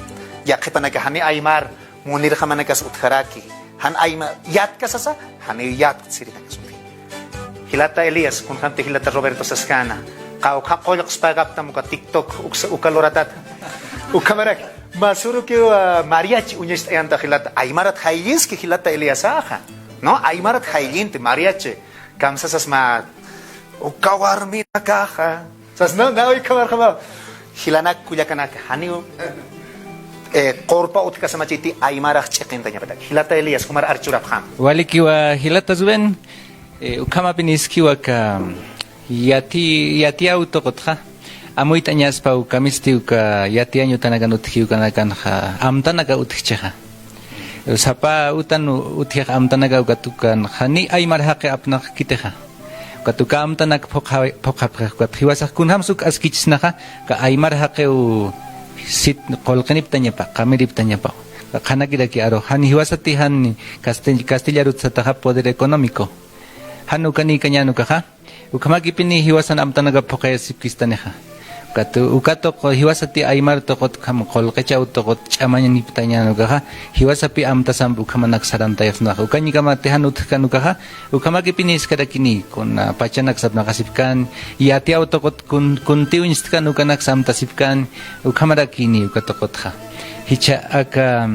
yaqhipanaka jani aymar munirjamanakas utjaraki, jan aymar yatkasasa, jani yatkt sirinakas utji. Jilata Elías, kunjamtï jilata Roberto saskäna, qawqha qullqspäkaptam uka TikTok, uksa, uka luratata. Ukhamarak, mä surukiw, ah, mariachi uñacht'ayanta jilata, aymarat jayllinski jilata Elíasaxa. No, aymarat jayllinti mariachi. Kamsasas mä, uka warminakaxa. Sas, no, no, uy, kamar, kamar. Jilanak kullakanaka, janiw, eh, qurpa utjkasamachiti aymarax ch'iqintañapatak. Jilata Elías, jumar archurapxam. Walikiwa jilata Rubén, eh, ukhamapiniskiwa aka yati, yati aw tuqutxa. Amuyt'añaspa uka kamisti uka yati añutanakan utji ukanakanxa amtanaka utjchixa. Sapa utan utjix amtanaka ukat ukan jani aymar jaqi apnaqkitixa. Ukat uka amtanak phuqha-, phuqhapxix ukat jiwasax kunjams uk askichisnaxa, uka aymar jaqiw sit qullqiniptañapa, qamiriptañapa. Uka qhanakiraki arux, jan jiwasati jan castil-, castillarut sataxa poder económico. Jan ukanïkañän ukaxa. Ukhamakipini jiwasan amtanakap phuqhayasipkistanixa. Ukat, uka tuqu jiwasati aymar tuqut ukham qullqichaw tuqut ch'amañaniptañän ukaxa, jiwasapi amtasamp ukhamanak sarantayasnaxa. Ukañkamati jan utjkan ukaxa, ukhamakipini iskarakini, kuna pachanak sapnaqasipkän, yatiaw tuqut kun-, kuntiw uñstkan ukanak samtasipkän, ukhamarakini uka tuqutxa. Jichha aka,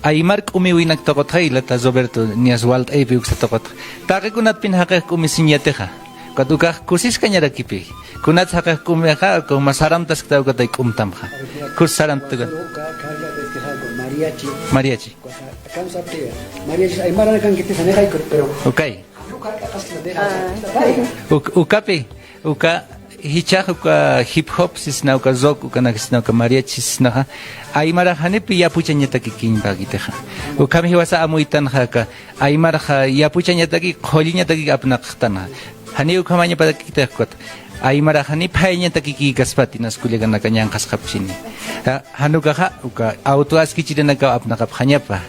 aymar k'umiwinak tuqutxa, jilata Roberto, niyas walt'aypi uksa tuqutxa. Taqikunatpin jaqix k'umisiñ yatixa. Ukat ukax kusiskañarakipi. Kunats jaqix k'umixa, uka juma sarantaskta ukatay k'umtamxa. Kus sarantaska. Mariachi. Mariachi. Mariachi aymaranakankiti sanixay, pero. Okay. Uk-, ukapi, uka jichhax uka hip hop sisna, uka rock ukanak sisna, uka mariachi sisnaxa, aymarax janipi yapuchañatakikiñpäkitixa. Ukham jiwasa amuytanxa aka, aymarax yapuchañataki, qhulliñataki apnaqxtanxa. Jani ukhamañaparakitix ukat, aymarax jani phayañatakikïkaspati, nas kullakanaka ñanqhasqapchini. Ja-, jan ukaxa, uka auto askichirinakaw apnaqapxañapa.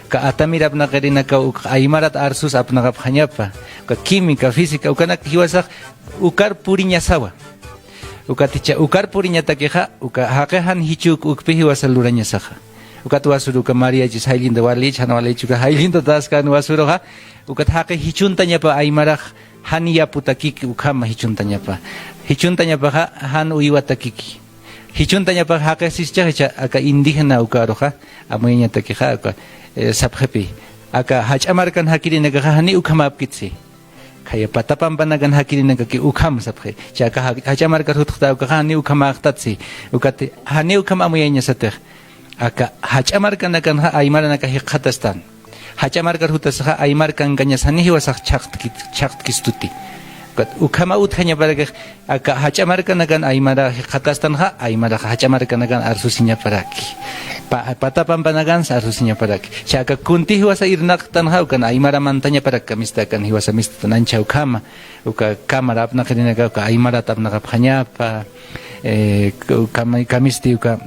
Uka atamir apnaqirinakaw uk aymarat arsus apnaqapxañapa. Uka química, física, ukanak jiwasax ukar puriñasawa. Ukat jichha ukar puriñatakixa, uka jaqix jan jichhük ukpi jiwasa lurañasaxa. Ukat wasür uka mariachis jayllinta, walich, jan walich, uka jayllinta taskan wasüruxa, ukat jaqix jichhuntañapa aymarax jan yaputakiki ukhama jichhuntañapa. Jichhuntañapaxa jan uywatakiki. Jichhuntañapax jaqix sischax jichha aka indígena ukaruxa, amuyañatakixa, aka, eh, sapxipi. Aka jach'a markan jakirinakaxa jani ukhamäpkitsi. Khaya pata pampanakan jakirinakaki ukham sapxi. Jichha aka ja-, jach'a markar jutxta ukaxa jani ukhamäxtatsi. Ukat jani ukham amuyañasatix. Aka jach'a markanakanxa aymaranaka jikxatastan. Jach'a markar jutasaxa aymar kankañas jani jiwasax chhaqtki-, chhaqtkistuti. Ukat ukhama utjañaparakix, aka jach'a markanakan aymara jikxatastanxa, aymarax jach'a markanakan arsusiñaparaki. Pa-, pata pampanakansa arsusiñaparaki. Jichha aka kunti jiwasa irnaqtanxa, ukan aymara mantañaparak kamisti akan jiwasa mistatan ancha ukhama. Uka cámara apnaqirinaka, uka aymarat apnaqapxañapa, eh, uka kama-, kamisti uka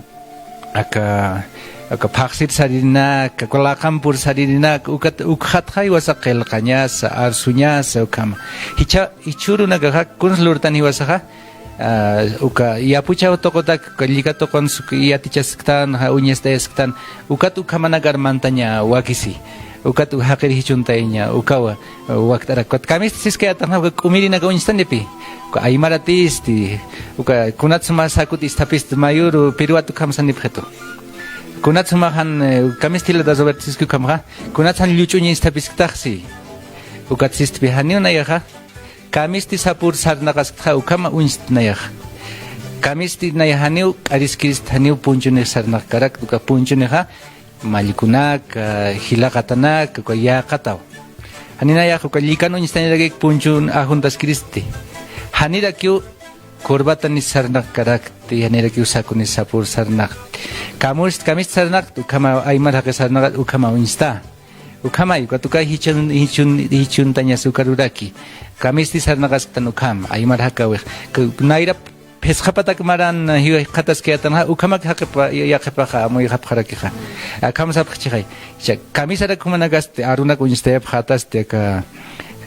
aka, Aka phaxsir saririnak, aka laqampur saririnak, ukat ukxatxa jiwasa qillqañasa, arsuñasa, ukhama. Jichha, jichhürunakaxa, kuns lurtan jiwasaxa, ah, uka yapuchaw tuqutak, uka llika tuqunsa, uka yatichasktan, ja, uñastayasktan, ukat ukhamanakar mantaña wakisi. Ukat jaqir jichhuntayaña, ukawa, wakt'arak. Ukat kamisti siskayätanxa, uka k'umirinaka uñstanipi. Uka aymaratisti, uka kunatsa mä sakut isthapist mayüru, pirwat ukham sanipxitu. Kunatsa mä jan, eh, kamisti jilata Roberto siski ukhamxa, kunatsa jan lluch'uñ isthapsktaxsi. Ukat sistpi janiw nayaxa, kamisti sapür sarnaqasktxa ukhama uñst nayaxa. Kamisti nayax janiw k'ariskirist janiw punchunix sarnaqkarakt, uka punchunixa mallkunaka, jilaqatanaka, uka yäqataw. Jani nayax uka llikan uñstañarakik punchun ajuntaskiristi. Janirakiw corbatanis sarnaqkarakti, janirakiw sakunis sapür sarnaqti. Kamust, kamist sarnaqti, ukhama aymar jaqi sarnaqat, ukhama uñsta. Ukhamay, ukat uka jichhun, jichhun, jichhuntañas ukaruraki. Kamisti sarnaqasktan ukhama, aymar jaqawix. K-, nayrap phisqapatak maran jiwa jikxataskayätanxa, ukhamak jaqipa, ya-, yaqhipaxa, amuyxapxarakixa. Akham sapxchixay. Cha, kamisarak jumanakasti, arunak uñstayapxätasti aka,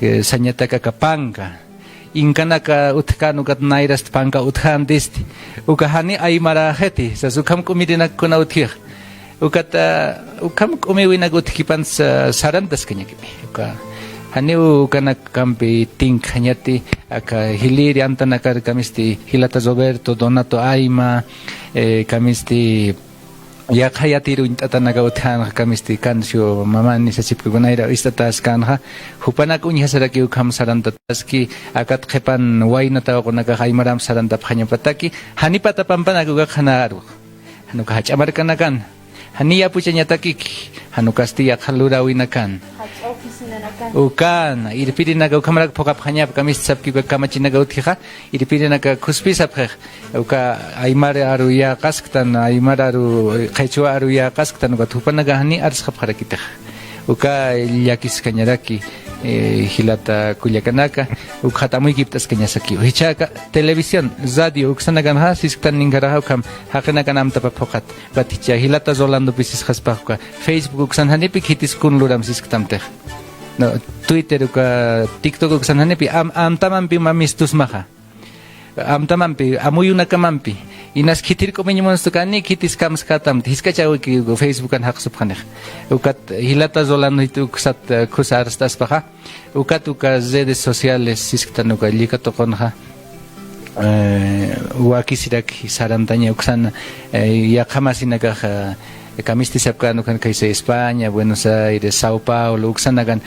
eh, sañatak aka panka. Inkanaka utjkän ukat nayrast panka utjäntisti. Uka jani aymaräxiti, sas ukham k'umirinak kuna utjix. Ukat, ah, ukham k'umiwinak utjkipans, ah, sarantaskañakipi. Uka, janiw ukanakampi tinkxañati, aka jilïri antanakar kamisti jilata Roberto, Donato Ayma, eh, kamisti yaqha yatir uñt'atanaka utjänxa kamisti Cancio Mamani sasipki uka nayra ist'ataskänxa, jupanak uñjasarakiw ukham sarantataski, akat qhipan wayna tawaqunakax aymaramp sarantapxañapataki, jani pata pampanak ukax janiw aru. Jan uka jach'a markanakan, jani yapuchañatakiki, jan ukasti yaqha luräwinakan. Jach'a oficinakan. Ukan, irpirinaka ukhamarak phuqapxañapa, kamisti sapki uka kamachinaka utjixa, irpirinaka khuspisapxix, uka aymar aru yäqasktan, aymar aru, eh, qhichwa aru yäqasktan, ukat jupanakax jani arsxapxarakitix. Uka llakiskañaraki, eh, jilata kullakanaka, ukxat amuykipt'askañasakiw. Jichhaka televisión, radio, uksanakanxa, sisktan ninkharaxa, ukham jaqinakan amtapa phuqat. Ukat jichha jilata Rolandopi sisxaspax uka Facebook uksan janipi khitis kun luram sisktamtix. No, Twitter uka TikTok uksan janipi am-, amtamampi mä mistusmaxa. Amtamampi, amuyunakamampi. Inas khitir k'umiñ munstu kani, khitis kamskätamti. Jisk'achäwiki Facebookan jaqsupxanix. Ukat jilata Rolando jitu uksat, eh, khus arst'aspaxa. Ukat uka redes sociales sisktan uka llika tuqunxa, eh, wakisirak sarantaña uksan, eh, yaqha masinakax, eh, kamisti sapkän ukan khaysa España, Buenos Aires, Sao Paulo, uksanakan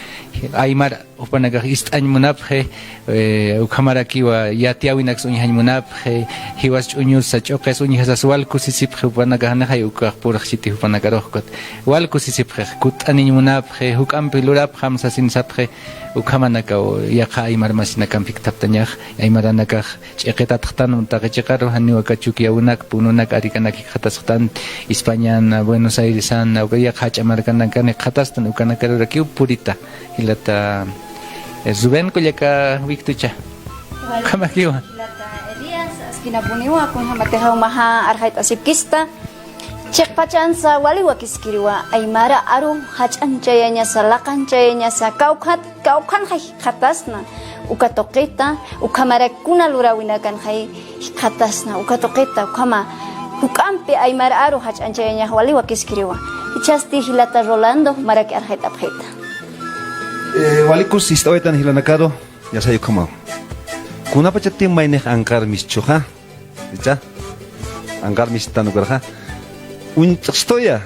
aymar jupanakax ist'añ munapxi, eh, ukhamarakiwa yatiyäwinaks uñjañ munapxi, jiwas ch'uñusa, ch'uqis uñjasas wal kusisipxi jupanakax, janixay ukax purxchiti jupanakarux ukat. Wal kusisipxix, kutt'aniñ munapxi, juk'ampi lurapxam sasin sapxi, ukhamanakaw yaqha aymar masinakamp jikthaptañax, aymaranakax ch'iqitatxtan taqi chiqaru, janiw aka Chukiyaw unak, pununak, arikanak jikxatasxtan, Españan, Buenos Airesan, uka yaqha jach'a markanakan jikxatastan, ukanakarurakiw purita, jilata, eh, Rubén kullaka Wiktucha. Ukhamakiwa. Jilata Elías, askinapuniwa, kunjamatixa jumaxa arxayt'asipkista. Chiqpachansa wali wakiskiriwa, aymara aru jach'anchayañasa, laqanchayañasa, kawkhat, kawkhanxa jikxatasna, uka tuqita, ukhamarak kuna luräwinakanxay jikxatasna, uka tuqita, ukhama juk'ampi aymara aru jach'anchayañax wali wakiskiriwa. Jichhasti jilata Rolando, jumaraki arxayt'apxita. Eh, walikus ist'awaytan jilanakaru, yasay ukhamaw. Kunapachati maynix anqar mischhuxa, Icha, anqar mistan ukarxa. Uñt'xtuya,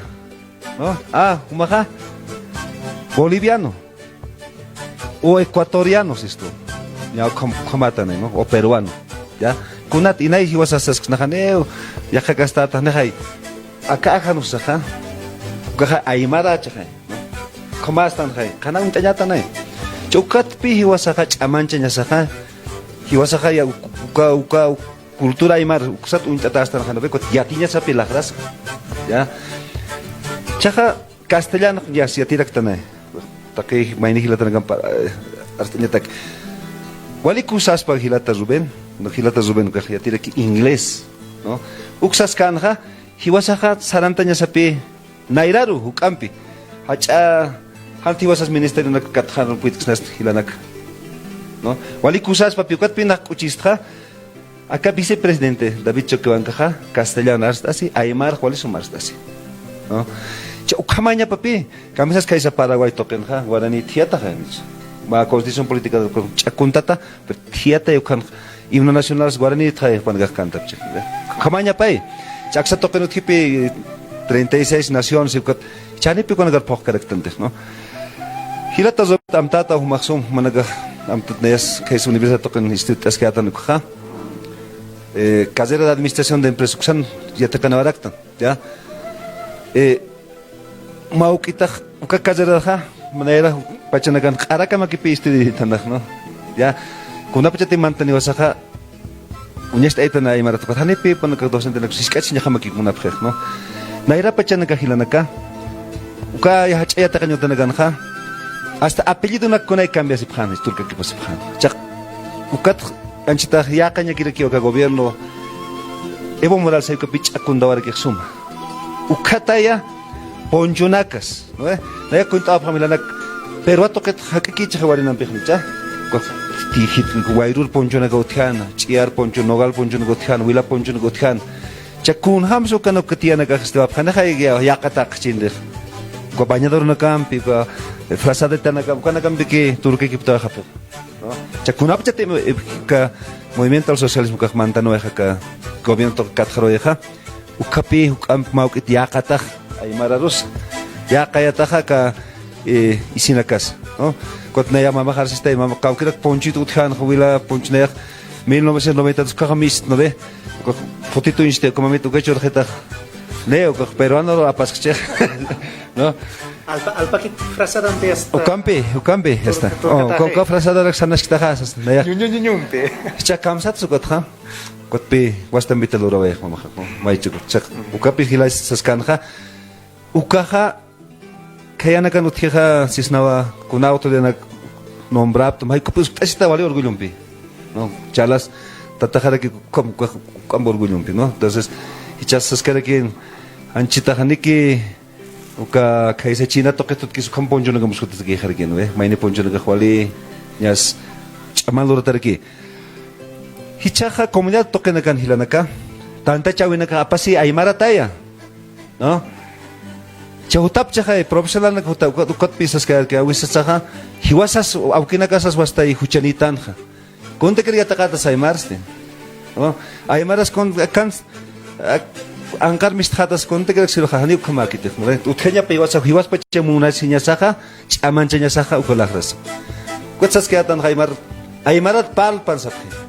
¿no? Ah, jumaxa boliviano. O ecuatoriano, sistu. Ya, ukham-, ukhamatan, ¿no? O peruano. Ya. Kunat inay jiwasas sasknaxan, eh, yaqha kastata, nixay. Aka ajanusaxa. Ukaxa aymara chixay, ¿no? Ukhamastan jay. Qhana uñt'añatanay. Ch'ukatpi jiwasaxa ch'amanchañasaxa. Jiwasaxa ya, uka, uka, cultura aymar uksat uñt'atästan, janiw ukat yatiñasapi laqras. Ya. Chaxa castellano yas yatiraktanay. Taqi mayni jilatanakamp, eh, arst'añatak. Walikus saspa jilata Rubén, no, jilata Rubén ukax yatiraki inglés, ¿no? Uk saskänxa, jiwasaxa sarantañasapi Nayraru juk'ampi. Jach'a jan jiwasas ministerionak katxan puytksnast jilanaka. ¿No? Wali kusaspapi ukatpï nax k'uchistxa. Aka vicepresidente David Choquehuancaxa castellano arst'asi, aymar wali sum arst'asi. ¿No? Cha ukhamañapapï, kamisas khaysa Paraguay tuqinxa, guaraní thiyataxa, mä constitución política ch'akuntata, pero thiyatay ukhan himno nacional guaraní thaypankax kantapchi. Ukhamañapay, cha aksa tuqin utjipi treinta y seis naciones, ukat, chanipi ukanakar phuqkaraktantix, ¿no? Jilata Robert, amtata jumax sum, jumanakax amtat nayas, khaysa universidad tuqin instituto t'askayätan ukxa. Eh, carrera de administración de empresa uksan yatiqanawaraktan, ¿ya? Eh, mä juk'itax uka carreraxa, manera pachanakan q'arakamakipï estudiatanx, ¿no? ¿Ya? Kunapachatï mantaniwasaxa, uñacht'aytan aymarat ukat, janipï jupanakax docentenak jisk'achasiñaxamakipï munapxix, ¿no? Nayra pachanaka jilanaka, uka jach'a yatiqañ utanakanxa, hasta apellidonak kunay cambiasipxän, turkakipasipxän. Chaq, ukat anchhitax yäqañakirakiw aka gobierno Evo Morales, jay ukapi ch'akuntawarakix suma. Ukhataya ponchonakas, ¿no ve? Nayax cuentawapxam jilanak, Perú tuqit jak'akichix warinampixa, ¿no? Cha, ti-, jit-, wayrur ponchonaka utjäna, ch'iyar poncho, nogal ponchonaka utjäna, wila ponchonaka utjäna. Cha kunjamsa ukanaka tiyanakax, este, wapxanixay yaqataqchintix. Uka bañadorunakampi, uka, eh, frazadetanakampi, ukanakampiki turkakiptawayxapxi, ¿no? Cha kunapachatï, eh, uka movimiento al socialismo ukax mantanwayxa aka gobierno tuqi katxaruwayixa. Ukapï juk'amp mä juk'it yäqatax aymararus, yäqayataxa aka, eh, isinakas, ¿no? Ukat nayax mamax arsistay, mama, kawkirak ponchito utjänxa, wila poncho nayax mil novecientos noventa y dos ukaxam ist, ¿no ve? Ukax fotitu insti, uka mamit, uka churxitax. Ne, ukax peruano apaskchix, ¿no? Alpa-, alpakit frazadampi hasta. Ukampi, ukampi, hasta. Turka-, turkataxi. Oh, uka, uka frazadarak sanasktaxa, sas, nayax. Ñuñu, ñuñumpi. Cha kamsat sukatxa. Ukatpï wastampi lurawayxi mamaxa, ¿no? Maychuk, chaq, ukapi jilay saskanxa, ukaxa, khayanakan utjixa, sisnawa, kuna autoridadnak nombrapxtam, jay ukapi usk't'asita wali orgullompi, ¿no? Chalas, tataxaraki, ukham, ukham orgullompi, ¿no? Entonces, jichhas saskarakin, anchhitax janiki, uka khaysa China tuqit tutkis ukham ponchonakam uskutaskixaraki, ¿no ve? Mayni ponchonakax wali, ñas, ch'aman lurataraki. Jichhaxa comunidad tuqinakan jilanaka, tantachäwinakax apasi aymarataya, ¿no? Cha jutapchaxay, profesionalnak juta-, ukat, ukatpï saskayaraki, awisasaxa, jiwasas, awkinakasas wastay juchanïtanxa. Kuntikirak yatiqätas aymarsti, ¿no? Aymaras kun-, kan-, ak-, anqar mistxätas kuntikirak sirxa, janiw ukhamäkitix, ¿no? Utjañapa jiwasa, jiwaspacha munasiñasaxa, ch'amanchañasaxa, uka laqras. Ukat saskayätanxa aymar, aymarat parlpan sapxi.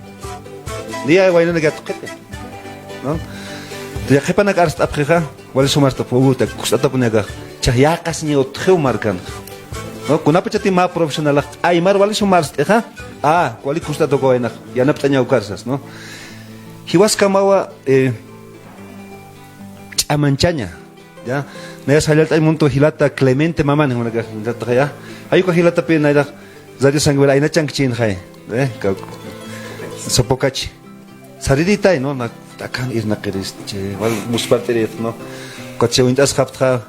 Niya waynanak yatiqiti, ¿no? Yaqhipanak arst'apxixa, wali sum arst'apxi, uta, kust'atapunakax. Chaq yäqasiñaw utjiw markanxa, ¿no? Kunapachatï mä profesionalax aymar wali sum arst'ixa, a, wali kust'ata uka waynax, yanapt'añaw ukarsas, ¿no? Jiwaskamawa, eh, ch'amanchaña, ¿ya? Nayas jallallt'añ muntu jilata Clemente Mamani, jumanakax, jilataxa, ¿ya? Jay uka jilatapï nayrax Radio San Gabriel aynachankchïnxay, ¿eh? Ka-, Sopocachi. Sariritay, ¿no? Na, akan irnaqirist, che, wal muspart'irit, ¿no? Ukat che uñt'asxapxta,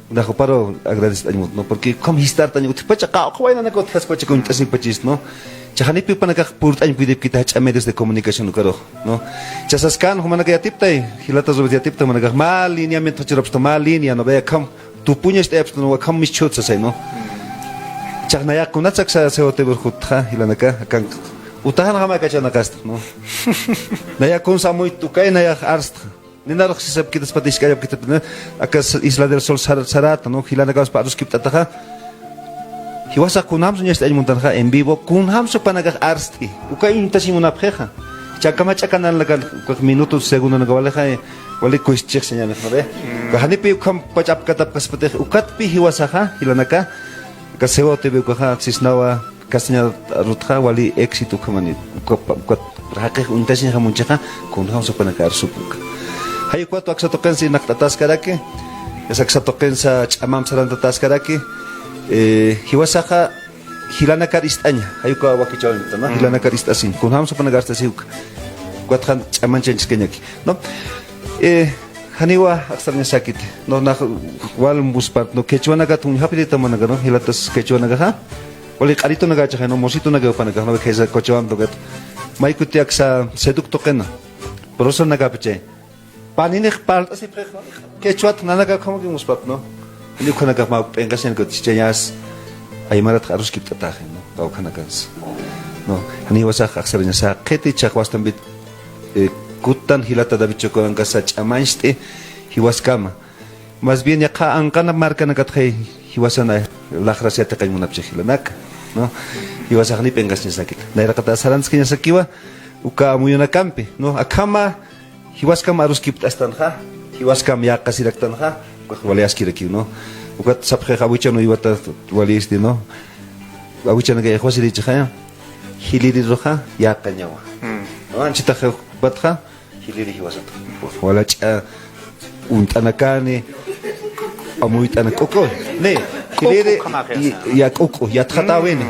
nax juparu agradect'añ mut, ¿no? Porque ukham jiskt'artañ, utjpacha, qawqha waynanaka utjaspacha, uñt'asipachist, ¿no? Cha janipi jupanakax purt'añ puyiripkiti jach'a medios de comunicación ukarux, ¿no? Cha saskan, jumanaka yatiptay, jilata Robert yatipta, jumanakax mä lineamiento churapxta, mä línea, ¿no ve? Akham, tupuñacht'ayapxta, ¿no? Akham mischhut sasay, ¿no? Chaq nayax kunatsa aksa C O T V urjutxa, jilanaka, akan, utaxanxamay kachanakasti, ¿no? Nayax kunsa amuyt ukay nayax arstxa. Ninarux sisapkitaspat, isk'ayapkitaspat, ¿no? Aka Isla del Sol sar-, sarata, ¿no? Jilanakaspä aruskipt'ataxa. Jiwasax kunjams uñacht'añ muntanxa, en vivo, kunjams jupanakax arst'i. Ukay uñtasiñ munapxixa. Chakama ch'akananaka, ukax minutos, segundonaka walixa, wali kuistchix señalix, ¿no ve? Uka janipï ukhampach apkatapkaspatix, ukatpï jiwasaxa, jilanaka, aka C O T V ukaxa, sisnawa, castellano arutxa, wali éxito ukhamanït. Uka, uka, jaqix uñtasiñxa munchixa, kunjams jupanakax arsup uka. Jay ukat aksa tuqinsa irnaqt'ataskaraki, aksa tuqinsa ch'amamp sarantataskaraki, eh, jiwasaxa, jilanakar ist'aña, jay uka wakichäwinta, ¿no? Jilanakar ist'asiñ, kunjams jupanakar ist'asiñ uka. Ukatxa ch'amanchañchiskañaki, ¿no? Eh, Janiwa aksarñasakiti. No, nax wal muspart, no, quechuanakat, un japirita manaka, no, jilatas quechuanakaxa. Wali q'aritunakachaxa, no, mositunaka upanakaxa, no, kaysa Cochabamba tukat. Maykuti aksa seducto qina. Profesornakapi chay. Paninix parlt'asipxix, no, quechuat nanaka ukhamakiw muspart, no. Ni ukhanakax mä p'inqasiñan kuti chañas. Aymarat aruskipt'ataxi, no, kawkhanakans. No, janiwasax aksarñasa, qhiti chaxwastambit, eh, kutan jilata David Chocorankasa ch'amañcht'i, jiwaskama. Más bien, yaqha anqana markanakatxay jiwasana laxrasiyatiqañ munapchi jilanaka, ¿no? Jiwasax ni p'inqasiñasakit. Nayraqata saranskiñasakiwa, uka amuyunakampi, ¿no? Akhama, jiwaskam aruskipt'astanxa, jiwaskam yäqasiraktanxa, ukax wali askirakiw, ¿no? Ukat sapxix awichan uywata wali isti, ¿no? Awichanaka iwxasirichixaya, jiliriruxa, yäqañawa. ¿No? Anchitax ukatxa, jiliri jiwasat. Wala ch'a uñt'anakani, amuyt'anak k'uku. Ni, jiliri, k'uku, ya k'uku, yatxatäwini.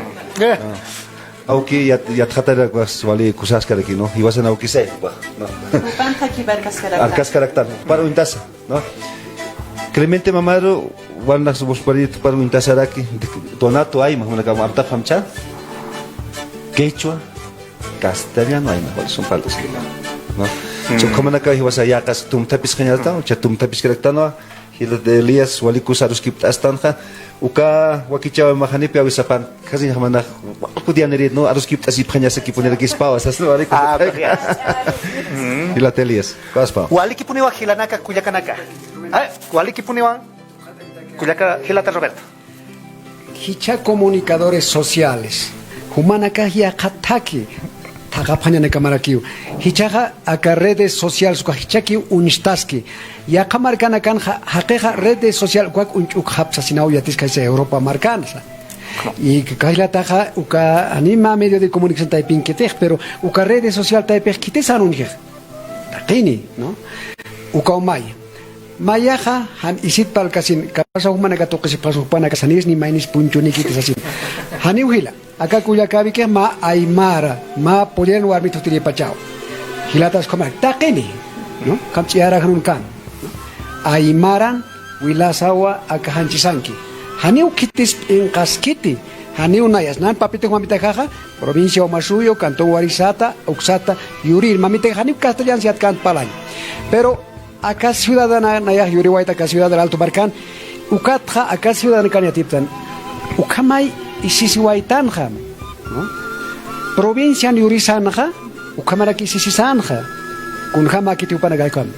Awki yat-, yatxatarak was wali kusaskarakinu, jiwasan awkisay, no. Jupanxa kibarkaskaraktan. Arkaskaraktan, para uñtasa, ¿no? Clemente Mamaru, walnax busparit para uñtasaraki, Donato Ayma, una kama artap jamcha. Quechua, castellano, ay, no, son faltas que no. Ukhamanaka jiwasa yäqas tumtapis jañata, ucha tumtapis karaktanwa, jila de Elías, wali kusa aruskipt'astanxa, uka wakichaw majanipi awisapan, casi jamana, pudianirit, ¿no? Aruskipt'asipxañasakipunirakispawasas, ¿no? Wali kusa. Jila de Elías, kaspa. Walikipuniwa jilanaka, kullakanaka. Ay, walikipuniwa, kullaka, jilata Roberto. Jichha comunicadores sociales. Jumanakax yaqha thaki. Thaqhapxañanakamarakiw. Jichhaxa aka redes sociales ukax jichhakiw uñstaski. Yaqha markanakanxa, jaqixa redes social ukak uñch'ukxapxasinaw yatiskaysa Europa markansa. Y kay jilataxa uka jani mä medio de comunicación taypinkitix, pero uka redes social taypix khitisan uñjix. Taqini, ¿no? Ukaw may. Mayaxa, jan isit parlkasin, kawkasa jumanaka tuqisipxaspa, jupanaka sanis ni maynis punchunikiti sasin. Janiw jila, aka kullakäwikix mä aymara, mä polleran warmit jutiripachaw. Jilatas ukhama, taqini, ¿no? Kamch'iyara janunkan, ¿no? Aymaran, wilasawa, aka janchisanki. Janiw khitis p'inqaskiti, janiw nayas, nan papitux mamitakaxa, provincia Omasuyuk, cantón Warisata, uksata, yurir, mamitakax janiw castellan siyatkan parlañ. Pero, aka ciudadana nayax yuriwayta aka ciudad del Alto markan, ukatxa aka ciudadanakan yatiptan. Ukhamay isisiwaytanxa, ¿no? Provincian yurisanxa, ukhamarak isisisanxa. Kunjama kitiwpana kaykan.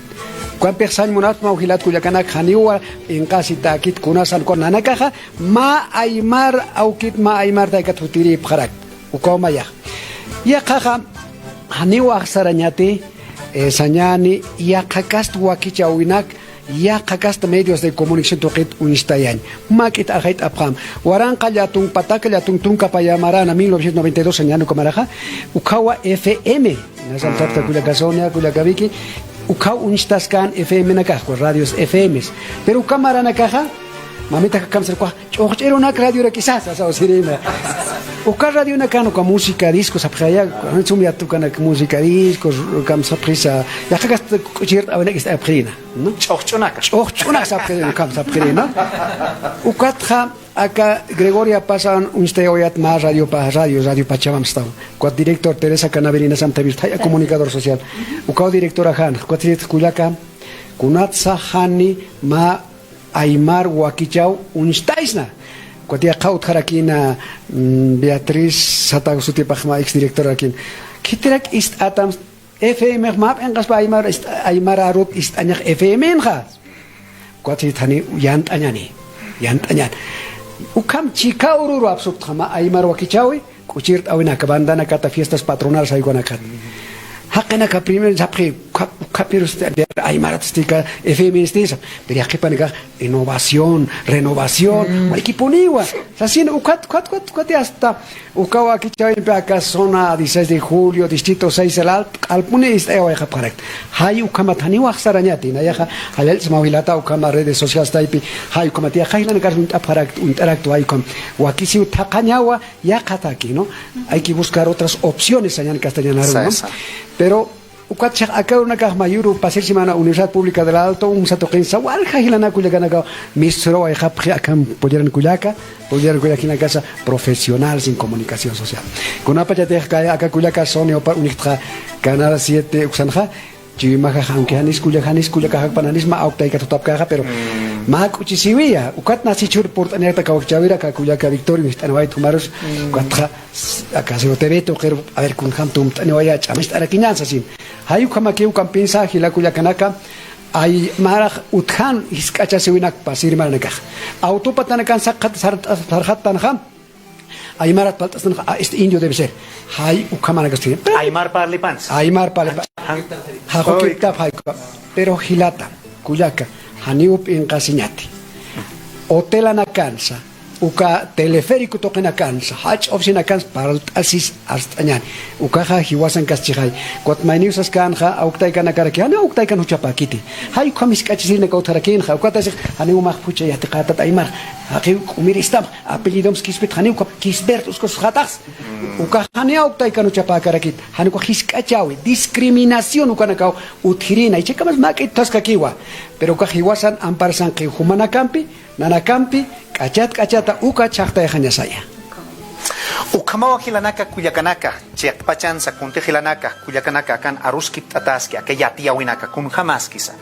Ukampix sañ munapxsma jilat kullakanak janiwa inqasitakit kunasan kun nanakaxa, mä aymar awkit mä aymar taykat jutiripxarak. Ukaw mayax. Yaqhaxa, janiw axsarañati, eh, sañäni, yaqha kast wakichäwinak, yaqha kast medios de comunicación tuqit uñstayañ. Mä k'it ajayt'apxam. Waranqa llätunk, pataka llätunk tunka paya marana, mil novecientos noventa y dos sañäni uka maraxa, ukhawa F M. Nasan sapxta kullaka Sonia, kullaka Vicky, ukhaw uñstaskän F M nakax, radios F Ms. Pero uka maranakaxa, mamita kamsar ukax, ch'uxch'irunak radiorakisa, sasaw sirina. Uka radionakan uka música disco sapxaya, sum yatukanak música disco, kam sapxisa, yaqha kast k'uchirt'äwinak ist'apxirina, ¿no? Ch'uxch'unak. Ch'uxch'unak sapxirina, kam sapxirina. Ukatxa, aka Gregoria Pasan uñstayawayat mä radiopa, radio, Radio Pachamama staw. Ukat director Teresa Canaverina samtawist, jay comunicador social. Ukaw directora jan, ukat kullaka, kunatsa jani mä aymar wakichaw uñstaysna. Ukat yaqha utjarakina, mm, Beatriz Sataw sutipax mä ex directorakin. Khitirak ist'atam F M, mä p'inqaspa aymar, ist-, aymar arut ist'añax F M nxa. Ukat sitjani yant'añani, yant'añan. Ukham chika ururu apsuptxama aymar wakichawi, k'uchirt'äwinaka, bandanakata, fiestas patronales ayukanakata. Jaqinaka primero sapxi, ukha-, ukhapiru sti-, aymarat stika, F M stisap. Pero yaqhipanakax innovación, renovación, walikipuniwa. Sasin ukat, ukat, ukat, ukat, hasta Ukaw wakichäwimpi aka zona dieciséis de julio, distrito seis el Alto, q'alpuni ist'ayawayxapxarakta. Jay ukhamat janiw axsarañati, nayaxa, jallallsmaw jilata ukhama redes sociales taypi, jay ukhamat yaqha jilanakarus uñt'apxarakta, uñt'arakta jay ukham. Wakisiw thaqhañawa, yaqha thaki, ¿no? Hay que buscar otras opciones, sañäni castellanaru, ¿no? Pero, Ukat chhaq aka urunakax mayuru pasir semana Universidad Pública del Alto, UNSA tuqinsa, walja jilanaka kullakanaka, Miss Sorowa yaqapxi akan polleran kullaka, polleran kullaka jinakasa profesional sin comunicación social. Kunapachatix kay aka kullaka Sonia Opar uñjtxa Canal siete uksanxa, chiwimajax, aunque janis kullaka, janis kullaka jakpan, janis mä awktaykat jutapkaxa, pero mä k'uchisiwiya, ukat nasichur purt'anirta kawkchawira, aka kullaka Victoria uñjt'aniwayt jumarus, ukatxa, aka Sero T V tuqiru, a ver, kunjam tumt'aniwaya, ch'amist'arakiñan sasin. Jay ukhamakiw ukampinsa, jila kullakanaka, aymarax utjan jisk'achasiwinak pasir maranakax. Awtupatanakan saqxat sar-, sarxattanxa, aymarat palt'astanxa, ah, este indio debe ser. Jay ukhamanakas tiene. Aymar parlipansa. Aymar parlipansa. Jan-, jan-, jaqukiptap jay ukha. Pero jilata, kullaka, janiw p'inqasiñati. Hotelanakansa, uka teleférico tuqinakansa, jach'a oficinakansa, parlt'asis arst'añäni. Ukaxa jiwasan kasti jay. Ukat mayniw saskänxa, awktaykanakarakix, janiw awktaykan juchapäkiti. Jay ukham jisk'achasirinaka utjarakïnxa, ukatasix, janiw max jucha yatiqätat aymar. Jaqiw k'umir istam, apellidoms Quispet, janiw ukham Quisbert uskusxatax. Ukax janiw awktaykan juchapäkarakit. Janiw ukax jisk'achäwi, discriminación ukanakaw utjirïna. Jichhakamas mäk'it utjaskakiwa. Pero ukax jiwasan amparasankiw jumanakampi, nanakampi, k'achat k'achata uka chhaqtayxañasaya. Ukhamawa jilanaka kullakanaka, chiqpachansa kuntix jilanaka, kullakanaka akan aruskipt'ataski, aka yatiyäwinaka, kunjamäskisa.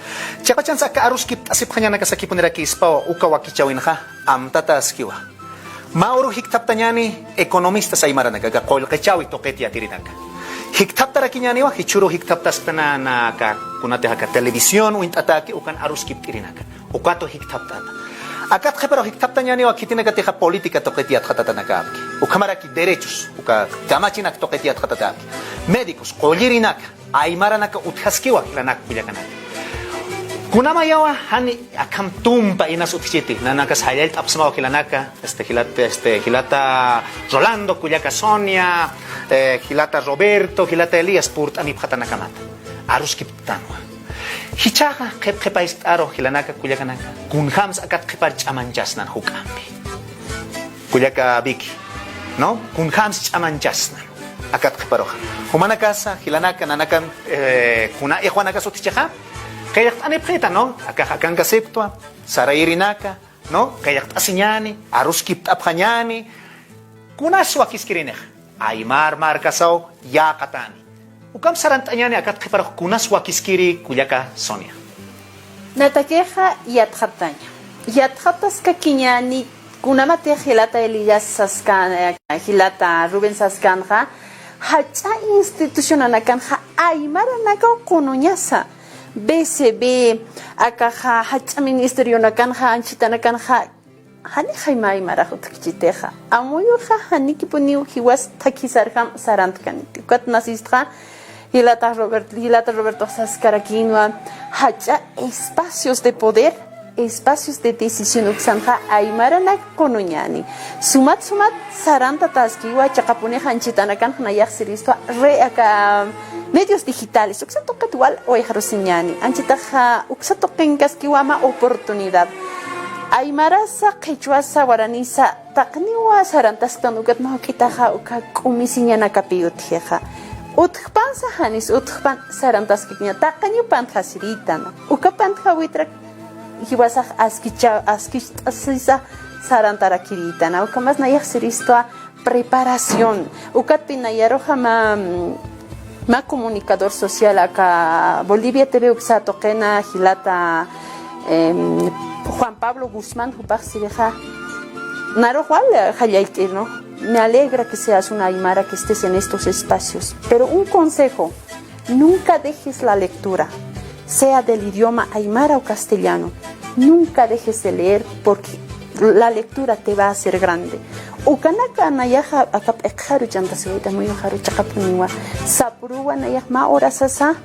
Chiqpachansa aka aruskipt'asipxañanaka sakipunirakispwa, uka wakichäwinxa, amtataskiwa. Mä uru jikthaptañäni economistas aymaranaka, aka qullqichäwi tuqit yatirinaka. Jikthaptarakiñäniwa, jichhüru jikthaptasktanaka, kunatix aka televisión uñt'atäki, ukan aruskipt'irinaka. Ukatu jikthaptata. Akat qhiparu jikthaptañäniwa khitinakatixa política tuqit yatxatatanakapki. Ukhamaraki derechos, uka kamachinak tuqit yatxatatäpki. Médicos, qullirinaka, aymaranaka utjaskiwa jilanaka kullakanaka. Kunamayawa jani akham tumpa inas utjchiti, nanakas jallallt'apxsmawa jilanaka, este, jilata, este, jilata Rolando, kullaka Sonia, eh, jilata Roberto, jilata Elías, purt'anipxatanakamata. Aruskiptanwa. Jichhaxa qhip qhipayst'aru jilanaka kullakanaka. Kunjams akat qhipar ch'amanchasnan juk'ampi. Kullaka Vicky, ¿no? Kunjams ch'amanchasnan akat qhiparuxa. Jumanakasa, jilanaka, nanakan, eh, kuna iqwanakas utjchixa. Qillqt'anipxita, ¿no? Akax akankasipktwa, sarayirinaka, ¿no? Qillqt'asiñäni, aruskipt'apxañäni. Kunas wakiskirinix, aymar markasaw yäqatäni. Ukham sarant'añäni akat qhiparux kunas wakiskiri kullaka Sonia. Natakixa yatxataña. Yatxataskakiñäni kunamatix jilata Elías saskan, jilata Rubén saskanxa, jach'a institucionanakanxa aymaranakaw qunuñasa. B C B, akaxa jach'a ministerionakanxa, anchhitanakanxa, janixay mä aymarax utjkchitixa. Amuyuxa janikipuniw jiwas thakhisarjam sarantkaniti. Ukat nasistxa, jilata Robert, jilata Roberto saskarakïnwa, jach'a espacios de poder, espacios de decisión uksanxa aymaranak qunuñäni. Sumat, sumat sarantataskiwa, chiqapunixa anchhitanakanx nayax siristwa, re aka medios digitales, uksa tuqit wal uyaxarusiñäni. Anchhitaxa uksa tuqinkaskiwa mä oportunidad. Aymarasa, qhichwasa, waranisa, taqiniwa sarantasktan ukat mä juk'itaxa uka k'umisiñanakapi utjixa. Utjpansa janis utjpan sarantaskikña, taqiniw pantjasirïtana. Uka pantjäwitrak jiwasax askicha-, askicht'asisa sarantarakirïtana. Ukhamas nayax siristwa preparación. Ukatpï nayaruxa mä, mä comunicador social aka Bolivia T V uksa tuqina jilata, em, Juan Pablo Guzmán, jupax sirixa. Narux wal jallallt'ir, ¿no? Me alegra que seas una aymara, que estés en estos espacios. Pero un consejo, nunca dejes la lectura, sea del idioma aymara o castellano. Nunca dejes de leer porque la lectura te va a hacer grande. Ukanaka nayaxa aka p'iqxaru chantasiwayta amuyuxaru chiqapuniwa. Sapüruwa nayax mä urasasa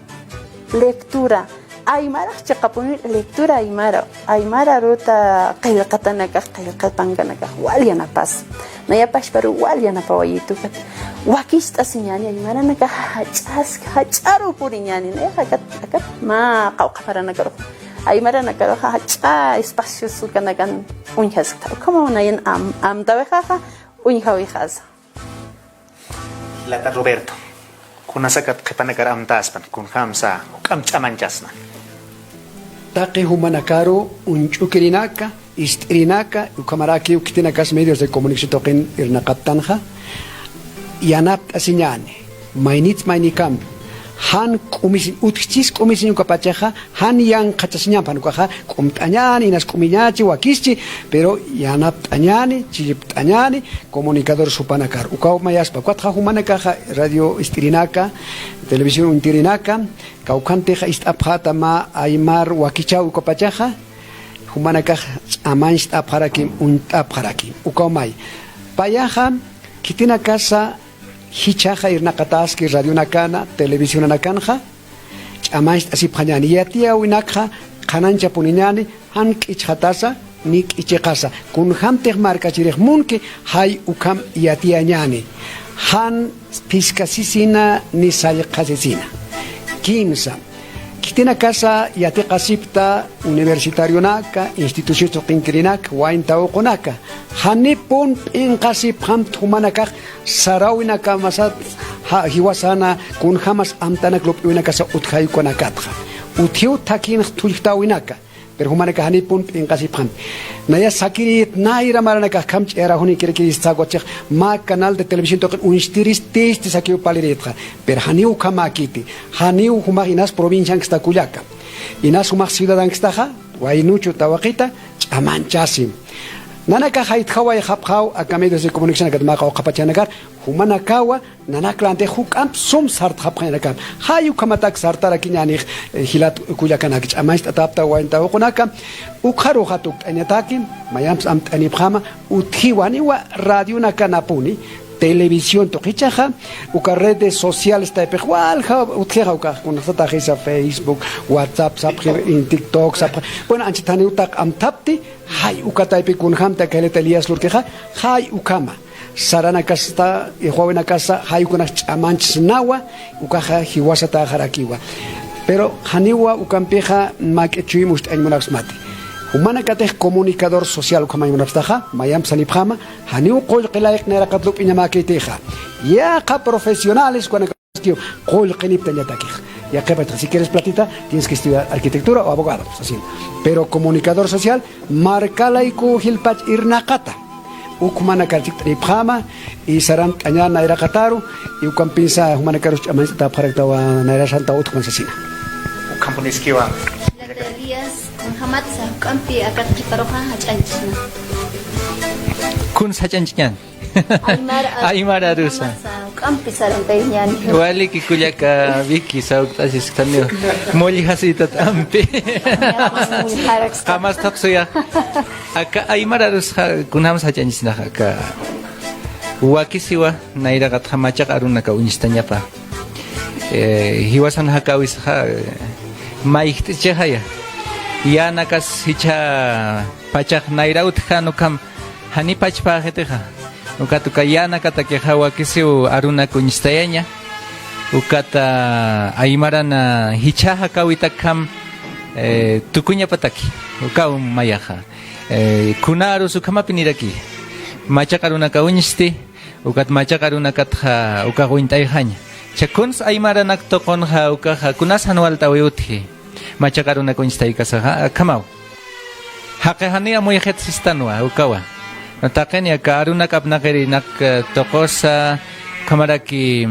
lectura. Aymarax chiqapuni lectura aymara. Aymara aruta qillqatanakax, qillqapankanakax wal yanapas. Naya pachparu wal yanapawayitu ukat. Wakicht'asiñäni aymaranakax jach'ask, jach'aru puriñäni. Nayax akat, akat mä qawqha paranakaruxa. Aymaranakaruxa jach'a espacios ukanakan uñjaskta. Ukhamaw nayan am-, amtawixaxa uñjawixasa. Jilata Roberto. Kunasakat qhipanakar amtaspan, kunjamsa juk'amp ch'amanchasna. Taqi jumanakaru uñch'ukirinaka, ist'irinaka, ukhamarakiw khitinakas medios de comunicación tuqin irnaqaptanxa, yanapt'asiñäni, maynits maynikampi, jan k'umisiñ, utjchis k'umisiñ ukapachaxa, jan yanqhachasiñampan ukaxa, k'umt'añäni, inas k'umiñachi, wakischi, pero yanapt'añäni, chillipt'añäni, comunicadores jupanakar. Ukaw mayaspa, ukatxa jumanakaxa radio ist'irinaka, televisión uñtirinaka, kawkhantixa ist'apxäta mä aymar wakichäwi ukapachaxa, jumanakax ch'amañcht'apxarakim, uñt'apxarakim. Ukaw may. Payaxa, khitinakasa jichhaxa irnaqataski radionakana, televisionanakanxa, ch'amañcht'asipxañäni. Yatiyäwinakxa qhanañchapuniñäni, jan k'ichxatasa, ni k'ichiqasa. Kunjamtix markachirix munki, jay ukham yatiyañäni. Jan phiskasisina, ni sallqhasisina. Kimsa. Khitinakasa yatiqasipta universitarionaka, institución tuqinkirinak, wayn tawqunaka. Janipun p'inqasipxamt jumanakax saräwinakamasa, ja-, jiwasana, kunjamas amtanak lup'iwinakasa utjay ukanakatxa. Utjiw thakhinx thullktäwinaka. Pero jumanakax janipun p'inqasipxamt. Naya sakirït, nayra maranakax kham ch'iyarä junikiraki ist'awachix, mä canal de televisión tuqin uñstirististi sakiw paliritxa. Pero janiw ukhamäkiti. Janiw jumax inas provincianksta kullaka. Inas jumax ciudadankstaxa, waynuchu tawaqita, ch'amanchasim. Nanakax jaytxawayxapxaw, aka medios de comunicación akat mä qawqhapachanakar, jumanakawa, nanak lanti juk'amp sum sartxapxañanakam. Jay ukhamatak sartarakiñänix, eh, jilat kullakanak, ch'amañcht'atäpta wayn tawqunaka, ukxaruxa tukt'añataki, mayamps amt'anipxama, utjiw janiwa radionakanapuni, televisión tuqichaxa, uka redes sociales taypix walja utjixa ukax, kunasataxisa Facebook, WhatsApp sapxi, in TikTok sapxi. Bueno, anchhit janiw taq amthapti, jay uka taypi kunjamta Caleta Elías Lurquixa, jay ukhama. Saranakasta, iwawinakasa, jay ukanak ch'amanchsnawa, ukaxa jiwasatäxarakiwa. Pero janiwa ukampixa mak'it chuyma uñst'añ munapxsmati. Jumanakatix comunicador social ukhamañ munapxstaxa, mayamp sanipxama, janiw qullqi layqi nayraqat lup'iñamäkitixa. Yaqha profesionales ukanakaskiw qullqiniptañatakix. Yaqhipachxa, si quieres platita, tienes que estudiar arquitectura o abogado, pues así. Pero comunicador social, markalayku jilpach irnaqata. Ukhumanakar chikt'anipxama, y saramt'aña nayraqataru, y ukampinsa jumanakarus ch'amañcht'atäpxaraktawa nayrasantaw utjman sasina. Ukhampuniskiwa. Jilata Elías, kunjamatsa juk'ampi akat qhiparuxa jach'añchna. Kuns jach'añchñan. Aymar, aymar arusa. Kunjamatsa juk'ampi sarantayñan. Waliki kullaka Vicky, sawkt'asiskaniw. Mulljasit ampi. Qamas thaqsuya. Aka aymar arus ja-, kunjams jach'añchisnaxa aka wakisiwa nayraqatxa machaq arunaka uñstañapa. Eh, jiwasan jakawisa ja, eh, mayjt'ichixaya. Yänakas jichha pachax nayra utjkän ukham jani pachpäxitixa. Ukat uka yänakatakixa wakisiw arunak uñstayaña. Ukat, ah, aymaran, ah, jichha jakawitakjam, eh, tukuñapataki. Ukaw mayaxa. Eh, kuna arus ukhamapiniraki. Machaq arunaka uñsti, ukat machaq arunakatxa ukax uñt'ayxaña. Cha kuns aymaranak tuqunxa ukaxa kunas jan walt'äwi utji. Machaq arunak uñstaykasaxa, akhamaw. Jaqi jani amuyxit sistanwa, ukawa. Taqini aka arunak apnaqirinak, eh, tuqusa, ukhamaraki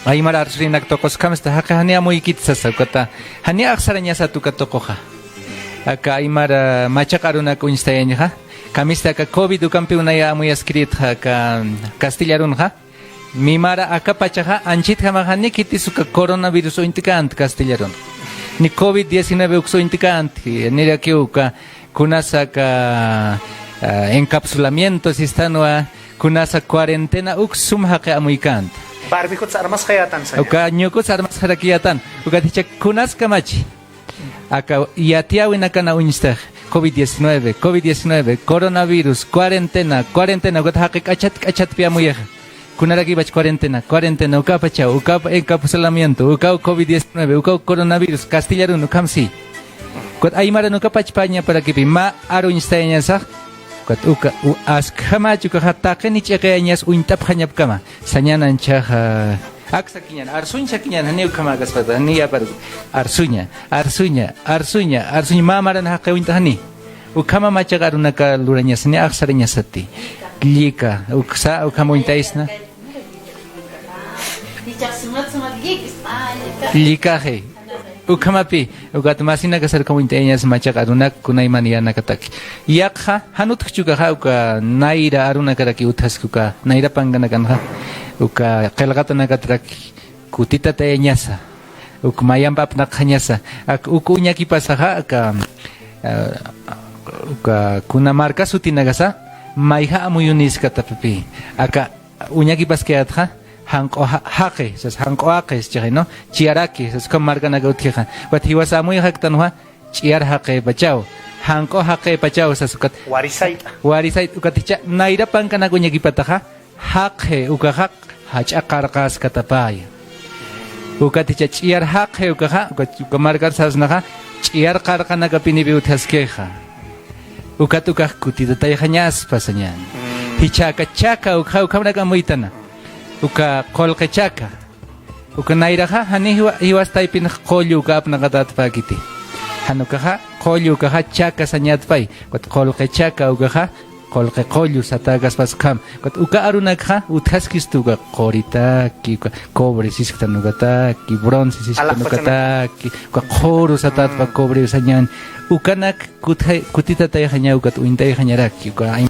aymar arsurinak tuqus, khamista jaqi jani amuykit sasa, ukata jani axsarañasat uka tuquxa. Aka aymar, eh, machaq arunak uñstayañxa, khamista aka covid ukampiw naya amuyaskiritxa aka castilla arunxa. Mimara aka pachaxa anchhitjamaxa ni khitis uka coronavirus uñt'känti castilla arun. Ni covid diecinueve uks uñt'känti, nirakiw uka kunasa aka, ah, encapsulamiento sistanwa, kunasa cuarentena uk sum jaqi amuykänti. Barbijots armasxayätan, señor. Uka ñukuts armasxarakiyätan. Ukat jichha kunas kamachi. Aka yatiyäwinakana uñstix, covid diecinueve, covid diecinueve, coronavirus, cuarentena, cuarentena, ukat jaqi k'achat k'achatpi amuyaxa. Kunarakipach cuarentena, cuarentena, ukapachaw, ukaw encapsulamiento, ukaw covid diecinueve, ukaw coronavirus, castilla arun, ukham si. Ukat aymaran ukapach pañaparakipi, mä aru uñstayañasax, ukat uka, u-, askhamach ukaxa taqini ch'iqiyañas uñt'apxañapkama, sañäni anchhaxa, Ak sakiñan, arsuñ sakiñan, jani ukhamakäspata, jani yaparuk. Arsuña, arsuña, arsuña, arsuña, mä maran jaqi uñt'xani. Ukhama machaq arunaka lurañasa, jani axsarañasati. Llika, uksa, ukham uñt'aysna. Llikaxi. Ukhamapï, ukat masinakasar ukham uñt'ayañasa machaq arunak, kunayman yänakataki. Yaqha, jan utjchi ukaxa, uka nayra arunakaraki utjaski uka nayra pankanakanxa, uka qillqatanakatraki kutitatayañasa, uk mayamp apnaqxañasa, ak uk uñakipasaxa, aka, ah, uka kuna marka sutinakasa, mayja amuyuniskatapipï, aka uñakipaskayätxa, janq'u ja-, jaqi, sas janq'u jaqi, sas chixi, ¿no? Chiyaraki, sas ukham markanaka utjixa. Ukat jiwasa amuyxaktanwa, ch'iyar jaqïpachaw, janq'u jaqïpachaw, sas ukat. Warisayt'a. Warisayt'a, ukat jichha nayra pankanak uñakipataxa, jaqi, ukaxa jach'a qarqaskatapaya. Ukat jichha ch'iyar jaqi ukaxa, uka, uka markar sasnaxa, ch'iyar qarqanakapinipï utjaskixa. Ukat ukax kutitatayxañaspa sañäni. Mm. Jichhaka chaka ukaxa, ukhamrak amuytana. Uka qullqi chaka. Uka nayraxa, jani jiwa-, jiwas taypinx qullu uka apnaqatätpäkiti. Jan ukaxa, qullu ukaxa chaka sañätpay. Ukat qullqi chaka ukaxa, qullqi qullu satäkaspas ukham. Ukat uka arunakxa utjaskistu uka quritaki, uka cobre sisktan ukataki, bronce sisktan ukataki, uka qhuru satätpa cobre sañäni. Ukanak kutjay-, kutitatayxaña ukat uñt'ayxañaraki, uka ay-,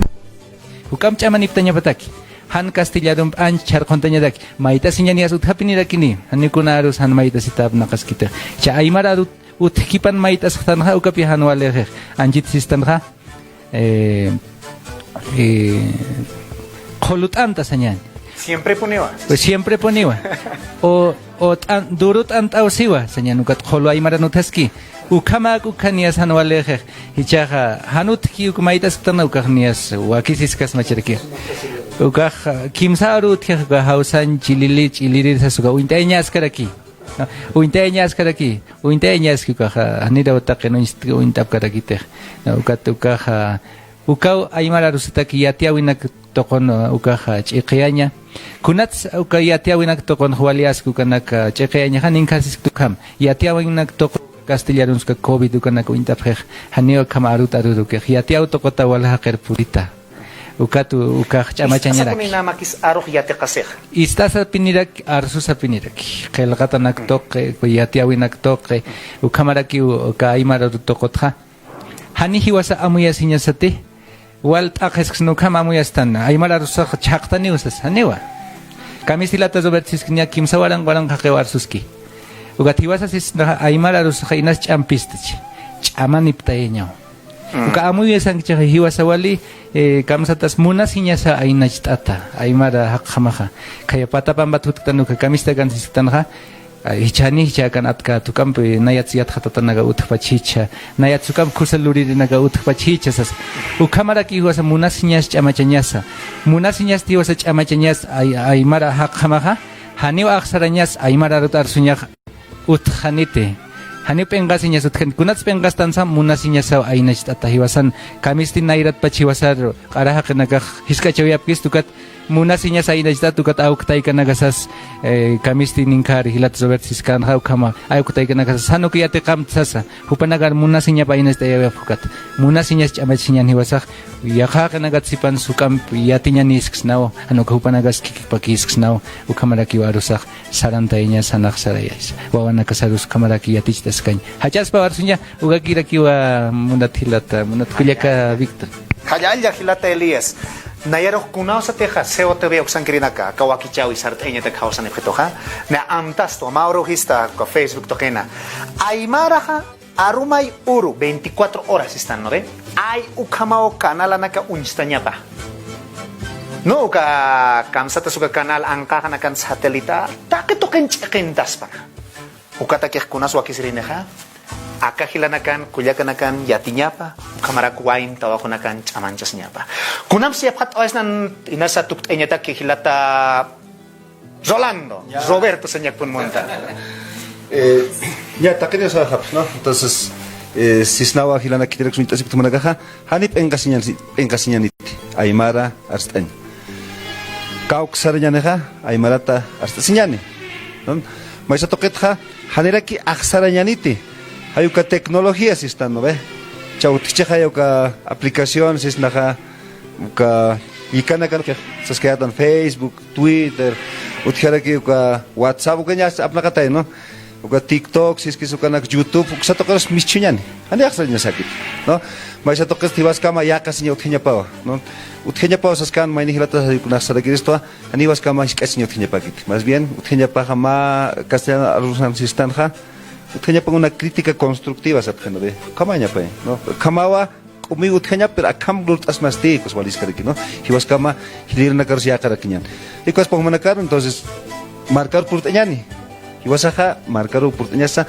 uk'amp ch'amaniptañapataki. Jan castellarump anch chharquntañataki. Mayt'asiñaniyas utjapinirakini. Jani kuna arus jan mayt'asita apnaqaskitix. Cha aymar arut utjkipan mayt'asxtanxa, ukapï jan walïxix. Anchit sistanxa, eh, eh, qhulut'anta sañäni. Siemprepuniwa. Pues siemprepuniwa. O, o t'an-, durut'ant'aw siwa sañäni, ukat qhulu aymaran utjaski. Ukhamäk ukhaniyas jan walïxix. Jichhaxa, jan utjki uk mayt'asktan ukax niyas wakisiskas machiraki. Ukax, kimsa aru utjix uka jawsañ ch'ilili, ch'iliri sas uka uñt'ayañaskaraki. Uñt'ayañaskaraki, uñt'ayañaski ukaxa, janiraw taqin uñst-, uñt'apkarakitix. Ukat ukaxa, ukaw aymar arusataki yatiyäwinak tuqun, ukaxa ch'iqiyaña. Kunats uka yatiyäwinak tuqunx wali aski ukanak ch'iqiyañaxa, ninkhasiskta ukham. Yatiyäwinak tuqun castellarunska covid ukanak uñt'apxix, janiw ukham arut arurukix. Yatiyäw tuquta wal jaqir purita. Ukat u-, ukax ch'amachañarak. Ist'asapuninak arux yatiqasix. Ist'asapinirak, arsusapinirak. Qillqatanak tuqi, yatiyäwinak tuqi, ukhamarakiw uka aymar aru tuqutxa. Jani jiwasa amuyasiñasati, wal t'aqhisksna ukham amuyastan, aymar arusax chhaqtaniw sas, janiwa. Kamisti jilata Robert siskniya kimsa waranq waranq jaqiw arsuski. Ukat jiwasa sisnaxa aymar arusaxa inas ch'ampistachi, ch'amaniptayañaw. Mm. Uka amuyasankchixi jiwasa wali, eh, kamsatas munasiñasa aynacht'ata, aymara jaqjamaxa. Khaya Patapampat jutktan uka kamistakan sisktanxa, ah, jichhani jichhäkan atkät, juk'ampi nayats yatxatatanaka utjpach jichha, nayats juk'amp khusa luririnaka utjpach jichha sas. Ukhamaraki jiwasa munasiñas ch'amachañasa. Munasiñasti jiwasa ch'amachañas ay-, aymara jaqjamaxa, janiw axsarañas aymar arut arsuñax. Utjxaniti. Janiw p'inqasiñas utjxaniti. Kunats p'inqastansa munasiñasaw aynacht'ata jiwasan. Kamisti nayratpach jiwasar q'ara jaqinakax jisk'achawayapkistu ukat munasiñas aynacht'ata ukat awktaykanakasas, eh, kamisti ninkhar jilat Robert siskanxa ukhama awktaykanakasas. Jan uk yatiqampt sasa. Jupanakar munasiñap aynacht'ayawayapxi ukat. Munasiñas ch'amachasiñan jiwasax. Yaqha jaqinakat sipan juk'amp yatiñanisksnaw. Jan uk jupanakas khikipakisksnaw. Ukhamarakiw arusax. Sarantayañas, janax sarayas. Wawanakasarus ukhamaraki yaticht'askañ. Jach'aspaw arsuña, ukakirakiwa munat jilata, munat kullaka Víctor. Jallalla jilata Elías. Nayarux kunawsatixa C O T V uksankirinaka, aka wakichäwi sart'ayañatak jawsanipxituxa. Naya amtastwa, mä urüxista, aka Facebook tuqina. Aymaraxa, arumay uru, veinticuatro horas sistan, ¿no ve? Ay ukhamaw canalanaka uñstañapa. No, uka kamsatas uka canal anqaxanakan satélite, taqi tuqin ch'iqintaspa. Ukatakix kunas wakisirinixa, aka jilanakan, kullakanakan yatiñapa, ukhamarak wayn tawaqunakan ch'amanchasiñapa. Kunamsi yapxat'awayasnan inasa tukt'ayañataki jilata Rolando, ya. Roberto sañakpun munta. Eh, ya, taqiniw sarxapxi, ¿no? Entonces, eh, sisnawa jilanakitiraksma uñt'asipkta munakaxa, jani p'inqasiñan-, p'inqasiñaniti, aymara arst'añ. Kawk sarañänixa, aymarata arst'asiñäni. ¿no? Maysa tuqitxa, janiraki axsarañaniti. Jay uka tecnología sistan, ¿no ve? Cha utjchixay uka aplicación sisnaxa, uka yikanakan saskayätan Facebook, Twitter, utjaraki uka WhatsApp, ukaña apnaqatay, ¿no? Uka TikTok, siskis ukanak YouTube, uksa tuqirus mischhuñani. Jani axsarañasakit, ¿no? Maysa tuqis jiwaskama yäqasiña utjañapawa, ¿no? Utjañapawa saskan mayni jilata saykunax sarakiristwa, jani jiwaskama jisk'asiña utjañapakit. Más bien, utjañapaxa mä castellano arusan sistanxa, utjañapan una crítica constructiva sapxi, ¿no ve? Ukhamañapay, ¿no? Ukhamawa, k'umiw utjañap, pero akham lurt'asmasti, pues, waliskaraki, ¿no? Jiwaskama, jilïrinakarus yäqarakiñan. Jiwaspa jumanakaru, entonces, markaru purt'añani. Jiwasaxa, markaru purt'añasa,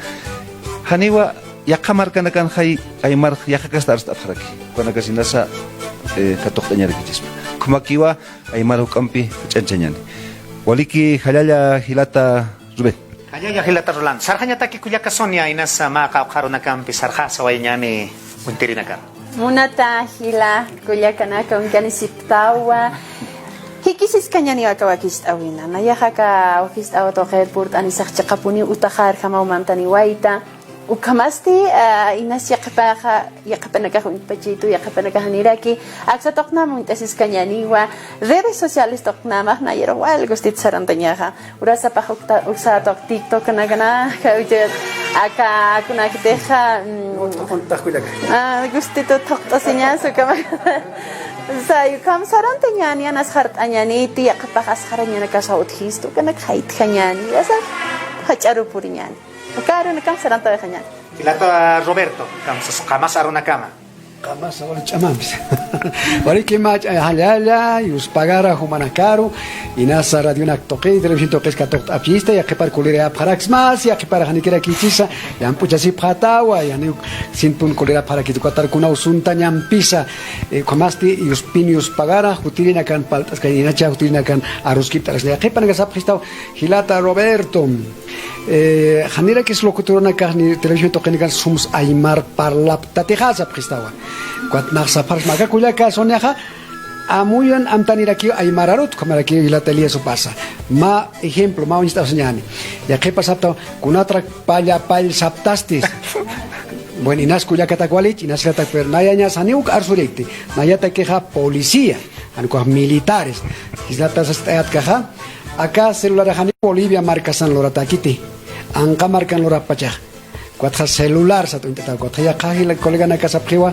janiwa, yaqha markanakan jay, aymar, yaqha kasta arst'apxaraki. Ukanakasinasa, eh, katuqt'añarakichispa. Ukhamakiwa, aymar juk'ampi, ch'anchañani. Waliki, jallalla, jilata, Rubén. Jallalla jilata Rolando. Sarxañataki kullaka Sonia, inasa mä qawqha arunakampi sarxasa wayañäni uñtirinakaru. Munata jila kullakanaka, uñkanisiptawa. Jikisiskañäniwa aka wakicht'äwina. Nayaxa aka wakicht'äw tuqir purt'anisax chiqapuniw utaxarjamaw mantaniwayta. Ukhamasti, ah, inas yaqhipaxa, yaqhipanakax uñpachitu, yaqhipanakax niraki, aksa tuqnam uñt'asiskañäniwa, redes sociales tuqnamax, nayarux wal gustit sarantañaxa. Urasapax ukta-, uksa tuq TikTok nakana, aka, aka kunaktixa, mm, ah, gustitu thuqt'asiñas, ukhama. Say, ukham sarantañäni, anas jart'añäniti, yaqhipax asxarañanakasa utjistu, ukanak jaytjañäni, asa, jach'aru puriñäni. Uka arunakam sarantawayxañäni. Jilata Roberto, kamsas, qamas arunakama. Qamasa wali ch'amampis. Waliki mä ch'a-, jallalla, yuspagara jumanakaru, inasa radionak tuqi, televisión tuqis katuqt'apista, yaqhipar kulirayapxaraksma, yaqhipar janikirakichisa, llamp'uchasipxatawa, janiw sinpun kulirapxarakit, ukatar kunaw suntañampisa, eh, ukhamasti, yuspin yuspagara, jutirinakan palt'askayinacha, jutirinakan aruskipt'araksna, yaqhipanaka sapxistaw, jilata Roberto. Eh, janirakis locutoranakax ni televisión tuqinakan sums aymar parlaptatixa sapxistawa. Ukat nax sapxarsma aka kullaka Soniaxa, amuyan amtanirakiw aymar arut, ukhamaraki jilata Elías jupasa. Mä ejemplo, mä uñst'asiñäni. Yaqhipa saptaw, kunatrak palla pall saptastis. Bueno, inas kullakatak walich, inas jilatak, pero nayañas janiw uk arsurikti. Nayatakixa policía, jan ukax militares. Jilata sast'ayatkaxa, aka celular jani Bolivia markasan luratäkiti. Anqa markan lurappachax. Ukatxa celular sat uñt'ataw, ukatxa yaqha jila coleganaka sapxiwa,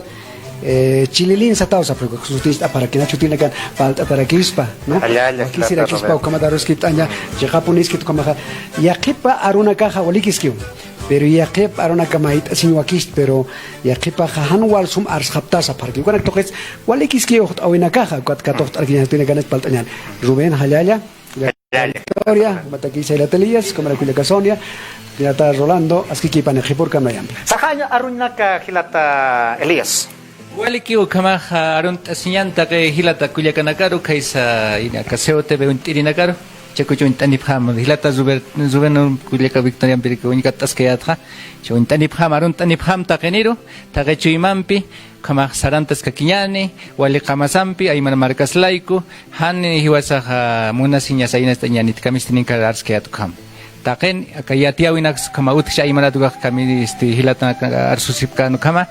eh, chililin sataw sapxiwa, sutist'apxarakina, jutirinakan palt'atarakispa, ¿no? Jallalla, jilata Roberto. Wakisirakispa, ukhamat aruskipt'aña, chiqapuniskit ukhamaxa. Yaqhipa arunakaxa walikiskiw. Pero yaqhip arunaka mayt'asiñ wakist, pero yaqhipaxa jan wal sum arsxaptasa sapxaraki. Ukanak tuqis walikiskiw uñt'äwinakaxa, ukat katuqt'arakiña, jutirinakan palt'añäni. Rubén, jallalla. Jallalla. Victoria, matakisa jilata Elías, ukhamarak kullaka Sonia, jilata Rolando, askikipani qhipürkam nayampi. Sarxañ arunaka jilata Elías. Walikiw ukhamax arunt'asiñäni taqi jilata kullakanakaru, khaysa aka C O T V uñt'irinakaru, chakuch uñt'anipxam, jilata Rubén, Rubén kullaka Victoriampirik uñkat'askayätxa, cha uñt'anipxam, arunt'anipxam taqiniru, taqi chuymampi, ukhamax sarantaskakiñäni, wali qamasampi, aymar markas layku, jan jiwasaxa munasiñas aynast'añänit kamistinïnkar arskayät ukham. Taqin, aka yatiyäwinaks ukhama utjcha aymarat ukax kami, este, jilatanaka arsusipkän ukhama,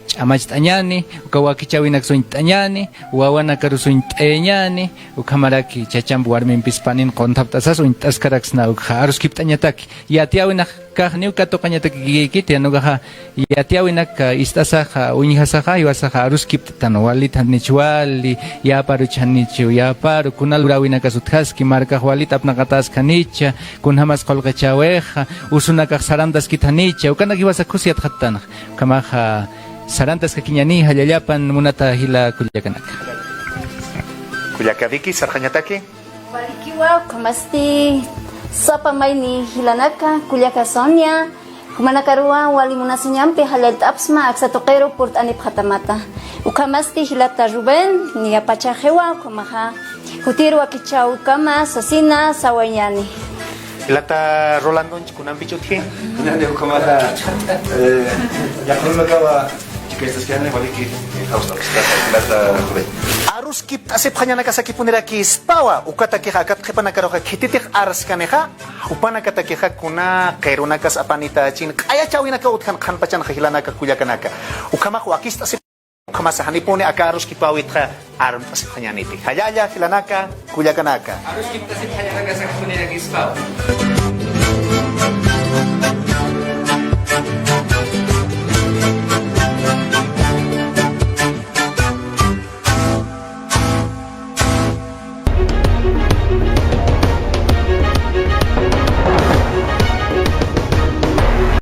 ch'amacht'añäni, uka wakichäwinaks uñt'añäni, wawanakarus uñt'ayañäni, ukhamaraki chachamp warmimpis panin qunthapt'asas uñt'askaraksna ukxa aruskipt'añataki. Yatiyäwinakax niw katuqañatakikïkiti, jan ukaxa yatiyäwinak ist'asaxa, uñjasaxa, jiwasaxa aruskipt'tan, walit janich wali, yäparuch janich yäparu, kuna luräwinakas utjaski, markax walit apnaqatäski janicha, kunjamas qullqichäwixa, usunakax sarantaskit janicha, ukanak jiwasax khusi yatxattanxa. Ukhamaxa sarantaskakiñäni, jallallapan munata jila kullakanaka. Kullaka Vicky, sarxañataki. Walikiwa, ukhamasti sapa mayni jilanaka, kullaka Sonia, jumanakaruwa wali munasiñampi jallallt'apxsma aksa tuqiru purt'anipxatamata. Ukhamasti jilata Rubén, niya pachaxiwa, ukhamaxa jutir wakichäwkama sasina sawayañäni. Jilata Rolandonch, kunampichutki. Kunani ukhamaxa, eh, yaqhunakawa chikastaskani, waliki, eh, jawst'apxsta, jilata Rubén. Aruskipt'asipxañanakasakipunirakïspawa, ukatakixa akat qhipanakaruxa khititix arskanixa, jupanakatakixa kuna qirunakas apanitächin q'aya chawinakaw utjan qhanpachanxa jilanaka kullakanaka. Ukhamax wakist'asip, ukhamasa janipuni aka aruskipäwitxa armt'asipxañäniti. Jallalla jilanaka kullakanaka. Aruskipt'asipxañanakasakipunirakïspawa.